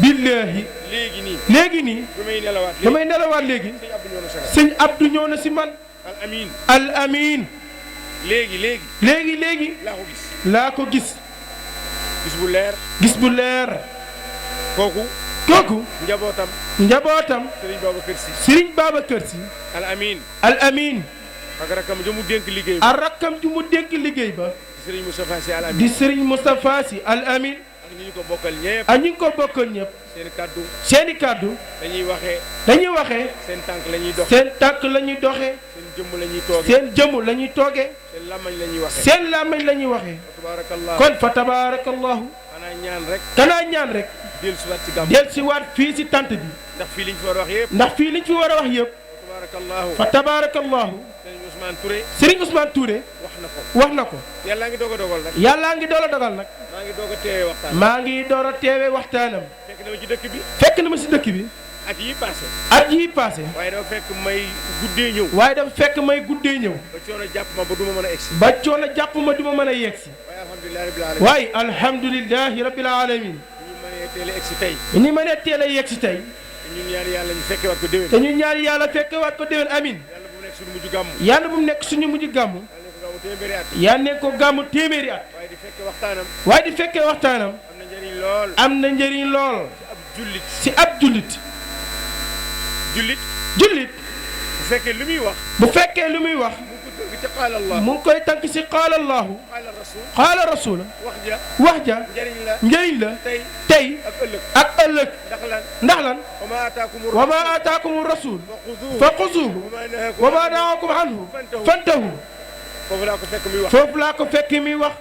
billaahi léegi nii damay nelawaat léegi sëñ Abdou ñëw na si man al amin léegi laa ko gis gis bu leer kooku njabootam Sëriñ Babacar Sy al amin ak rakkam ju mu dénk liggéey ba di Sëriñ Moustapha Sy Al Amin di Sëriñ Moustapha Sy Al Amin ak ñi ñu ko bokkal ñëpp seeni kàddu dañuy waxee seen tànk la ñuy doxee seen jëmm la ñuy toogee seen làmmañ la ñuy waxee kon fa tabaarakallahu kanaa ñaan rek dellusiwaat ci gàmm. dellusiwaat fii si tant bi. ndax fii liñ fi war a wax yëpp. ndax fii liñ fi war a wax yëpp. tabarakallahu. fa tabarakallahu. Serigne Ousmane Touré. Serigne Ousmane Touré. wax na ko. yàllaa ngi doog a dogal nag. yàllaa ngi doog a dogal nag. maa ngi doog a teewee waxtaan. maa ngi door a teewee waxtaanam. fekk na ma ci dëkk bi. fekk na ma si dëkk bi. at yii passé. at yii passé. waaye dafa fekk may guddee ñëw. waaye dafa fekk may guddee ñëw. ba coono jàpp ma ba du ma mën a egsi. ba coono jàpp ma du ma mën a yegsi. waaye alhamdulilahi rabbil alamin. waaye alhamdulilahi rabbil alamin. ñu mënee teel a egsi tey. ñu mënee teel a yegsi tey. te ñun ñaan yàlla ñu fekke waat ko déwén. te ñun ñaan yàlla fekke waat ko déwén amin. yàlla bu mu nekk suñu mujj gàmm. yàlla bu mu nekk suñu mujj gàmm. yàlla ne ko gàmmu téeméeri at. waaye di fekke waxtaanam. waaye di fekkee waxtaanam. am na njëriñ lool. am na njëriñ lool. ci ab jullit. si ab jullit. jullit. bu fekkee lu muy wax. bu fekkee lu muy wax. ci qaala Allah. mu ngi koy tànk si qaala Allahu. qaala rasul. wax ja. njëriñ la. tey. ak ëllëg. ndax lan. wa ma aataakumu rasul. fa xuzuuhu. wa ma nahaakum anhu. fantahu. foofu laa ko fekk muy wax. foofu laa ko fekk muy wax.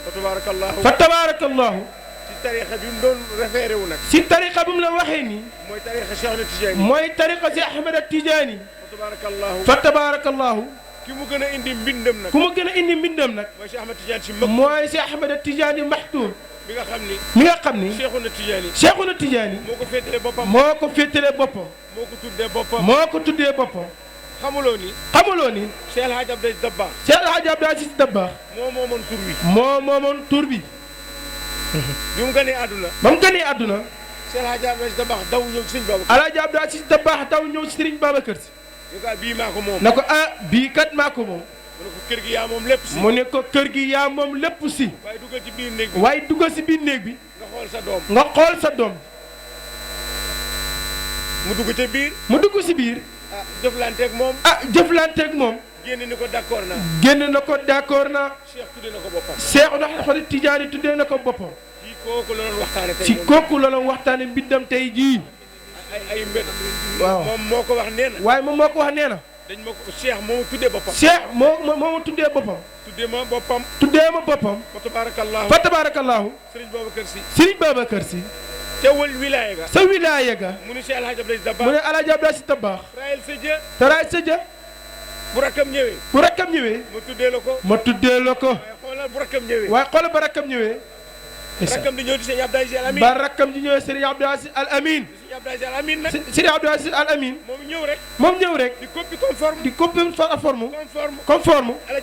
fa tabaarakallahu. fa tabaarakallahu. ci tarixa bi mu doon référé wu nag. si tarixa bi mu la waxee nii. mooy tarixa Cheikh Ahmed Tidiane. mooy tarixa si Ahmed Tidiane. fa tabaarakallahu. fa tabaarakallahu. ki mu gën a indi mbindam nag. ku mu gën a indi mbindam nag. mooy Cheikh Ahmed Tidiane si mag. mooy si Ahmed Tidiane maxtuum. mi nga xam ni. mi nga xam ni. Cheikhuna Tidiane. Cheikhuna Tidiane. moo ko féetale boppam. moo ko féetale boppam. moo ko tuddee boppam. moo ko tuddee boppam. xamuloo ni. xamuloo ni. Cheikh El Hadj Abdoulaye Dabakh. Cheikh El Hadj Abdoulaye Aziz Dabakh. moo moomoon tur wi. moo moomoon tur bi. bi mu gënee àdduna. ba mu gënee àdduna. Cheikh El Hadj Abdoulaye Dabakh daw ñëw ci Serigne Babacar. El Hadj Abdoulaye Aziz Dabakh daw ñëw ci Serigne Babacar si. ne ko bii maa ko moom. na ko bii kat maa ko moom. mu ne ko kër gi yaa moom lépp si. mu ne ko kër gi yaa moom lépp si. waaye duggal ci biir néeg bi. waaye duggal si biir néeg bi. nga xool sa doom. nga xool sa doom. mu dugg ca biir. mu dugg si biir. jëflanteeg moom. jëflanteeg moom. génn ni ko d'accord naa. génn na ko d'accord naa. Cheikh tuddee na ko boppam. Cheikh Ahmed Tidiane tuddee na ko boppam. ci kooku la doon waxtaane tey. ci kooku la doon waxtaane mbindam tey jii. ay mbir. waaw moom moo ko wax nee na. waaye moom moo ko wax nee na. dañ ma ko Cheikh moo ma tuddee boppam. Cheikh moo tuddee boppam. tuddee ma boppam. tuddee ma boppam. fa tabarakallahu. fa tabarakallahu. Serigne Babacar Sy. Serigne Babacar Sy. te wal wilaaya ga. sa wilaaya ga. mu ne Cheikh El Hadj Abdoulaye Dabakh. mu ne El Hadj Abdoulaye Sy Dabakh. raayal sa jë. te raay sa jë. bu rakkam ñëwee. bu rakkam ñëwee. ma tuddee la ko. ma tuddee la ko. waaye xoolal bu rakkam ñëwee. waaye xoolal ba rakkam ñëwee. rakkam di ñëw di Serigne Abdoulaye Sy Al Amin. ba rakkam di ñëwee Serigne Abdoulaye Sy Al Amin. Serigne Abdoulaye Sy Al Amin nag. Serigne Abdoulaye Sy Al Amin. moom ñëw rek. moom ñëw rek. di copie conforme. di copie conforme. conforme. El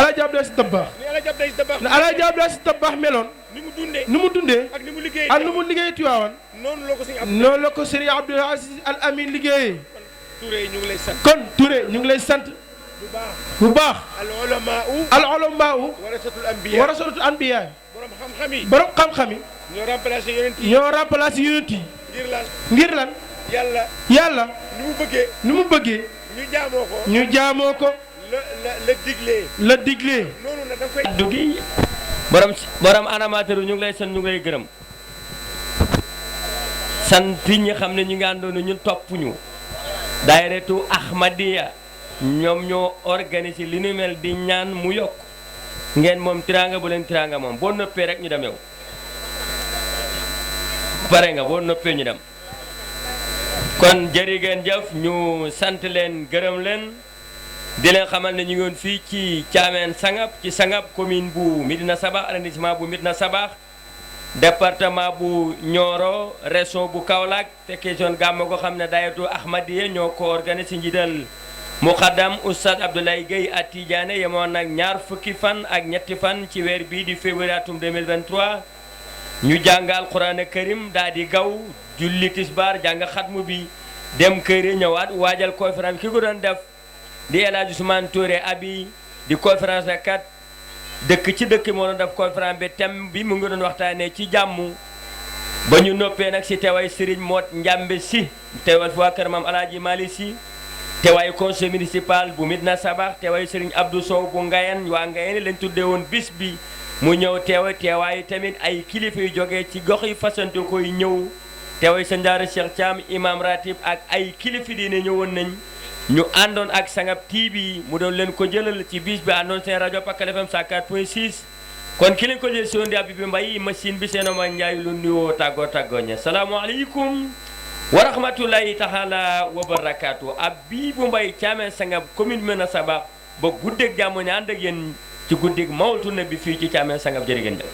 Hadj Abdoulaye Sy Dabakh. ni El Hadj Abdoulaye Sy Dabakh. na El Hadj Abdoulaye Sy Dabakh meloon. ni mu dundee. ni mu dundee. ak ni mu liggéeyee. ak ni mu liggéeyee Tiwaawan. noonu la ko Serigne Abdoulaye. noonu la ko Serigne Abdoulaye Aziz Al Amin liggéeyee. Touré ñu ngi lay sant. kon Touré ñu ngi lay sant. bu baax. al ulamaa'u. al ulamaa'u. warasatul anbiya. warasatul anbiya. borom xam-xam yi. borom xam-xam yi. ñoo remplacé yonent yi. ñoo remplacé yonent yi. ngir lan. ngir lan. yàlla. ni mu bëggee. ni mu bëggee. ñu jaamoo ko. ñu jaamoo ko. la diglee. la diglee. noonu nag da koy. addu gi borom animateur ñu ngi lay sant ñu ngi lay gërëm sant ñi xam ne ñu ngi àndoon ñun topp ñu daayiratu Ahmadiya ñoom ñoo organisé li nu mel di ñaan mu yokk ngeen moom tiraanga bu leen tiraanga moom boo noppee rek ñu dem yow pare nga boo noppee ñu dem kon jërë ngeen jëf ñu sant leen gërëm leen di leen xamal ne ñu ngi woon fii ci Thiamène Sangap ci Sangap commune bu Médina Sabakh arrondissement bu Médina Sabakh département bu Nioro région bu Kaolack fekkee son gàmmu ko xam ne daayatu Ahmadiya ñoo ko organisé njiital muqaddam Oustaz Abdoulaye Gueye at Tidiane yemoon nag ñaar fukki fan ak ñetti fan ci weer bii di février atum 2023 ñu jàngal Qur'an Karim daal di gaw julli tisbaar jàng xatmu bi dem kër ñëwaat waajal conférence ki ko doon def di El Hadj Ousmane Touré abi di conférence la kat dëkk ci dëkk moo doon def conférence bi thème bi mu ngi doon waxtaanee ci jàmm ba ñu noppee nag si teewaay Serigne Mot Njambe si teewal fi waa kër Maam Alaaji Mali si teewaay conseil municipal bu Médina Sabakh teewaay Serigne Abdou Sow bu Ngayen waa Ngayen lañ tuddee woon bis bi mu ñëw teewaay tamit ay kilifa yu jógee ci gox yi fasante koy ñëw teewaay sa Ndiara Cheikh Thiam imam ratib ak ay kilifa diine ñëwoon nañ ñu àndoon ak Sangap TV mu doon leen ko jëlal ci bis bi àndoon seen rajo Pakal FM 104.6 kon ki leen ko jël sondi Abibi Mbaye machine bi seen ma Njaay lu nuyoo tàggoo ña salaamaaleykum wa rahmatulahi taala wa barakaatu Abibu Mbaye Thiamène Sangab commune Médina Sabakh ba guddeeg jàmm ne ànd ak yéen ci guddeeg mawltu na bi fii ci Thiamène Sangab jërë ngeen jëf